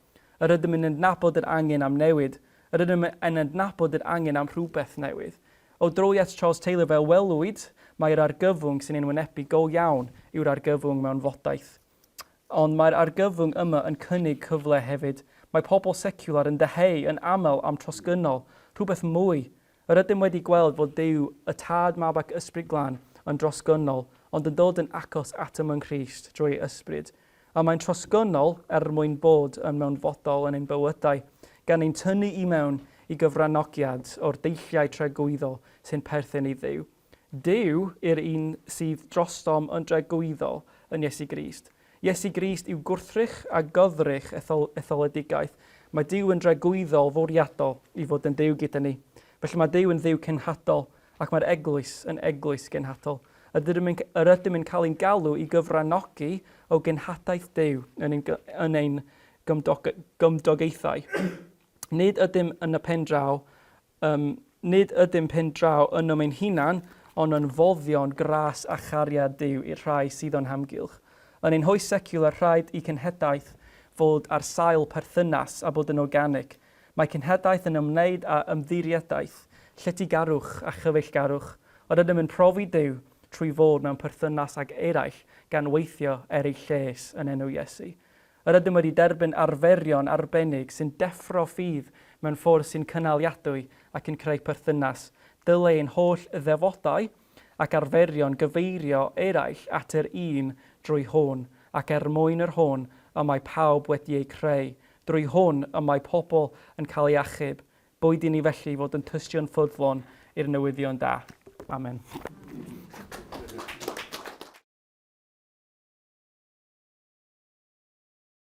Yr ydym yn adnabod yr angen am newid. Yr ydym yn adnabod yr angen am rhywbeth newydd. O droi at Charles Taylor fel welwyd, mai'r argyfwng sy'n ein wynebu go iawn yw'r argyfwng mewn fodaeth. Ond mae'r argyfwng yma yn cynnig cyfle hefyd. Mae pobl seciwlar yn dyheu yn aml am trosgynnol, rhywbeth mwy. Yr ydym wedi gweld fod Duw, y Tad, Mab ac Ysbryd Glân, yn drosgynnol, ond yn dod yn agos atom yng Nghrist drwy ei Ysbryd. Y mae'n trosgynnol er mwyn bod yn mewnfodol yn ein bywydau, gan ein tynnu i mewn i gyfranogiad o'r deilliau tragwyddol sy'n perthyn i Dduw. Duw yw'r un sydd drostom yn dragwyddol yn Iesu Grist. Iesu Grist yw gwrthrych a goddrych ethol, etholedigaeth. Mae Duw yn dragwyddol fwriadol i fod yn Dduw gyda ni. Felly mae Duw yn Dduw cenhadol ac mae'r eglwys yn eglwys genhadol. Ydym yn, yr ydym yn cael ein galw i gyfranogi o genhadaeth Duw yn ein, yn ein gymdog, gymdogaethau. Nid ydym yn y pen draw, um, nid ydym pen draw ynom ein hunan, ond yn foddion gras a chariad Duw i'r rhai sydd o'n hamgylch. Yn ein hoes seciwlar rhaid i cenhadaeth fod ar sail perthynas a bod yn organic. Mae cenhadaeth yn ymwneud â ymddiriedaeth, lletygarwch a chyfeillgarwch. Yr ydym yn profi Duw trwy fod mewn perthynas ag eraill gan weithio er eu lles yn enw Iesu. Yr ydym wedi derbyn arferion arbennig sy'n deffro ffydd mewn ffordd sy'n cynaliadwy ac yn creu perthynas. Dylai ein holl ddefodau ac arferion gyfeirio eraill at yr Un drwy hwn ac er mwyn yr hwn y mae pawb wedi eu creu. Drwy hwn y mae pobl yn cael eu achub. Boed i ni felly fod yn tystion ffyddlon i'r newyddion da. Amen.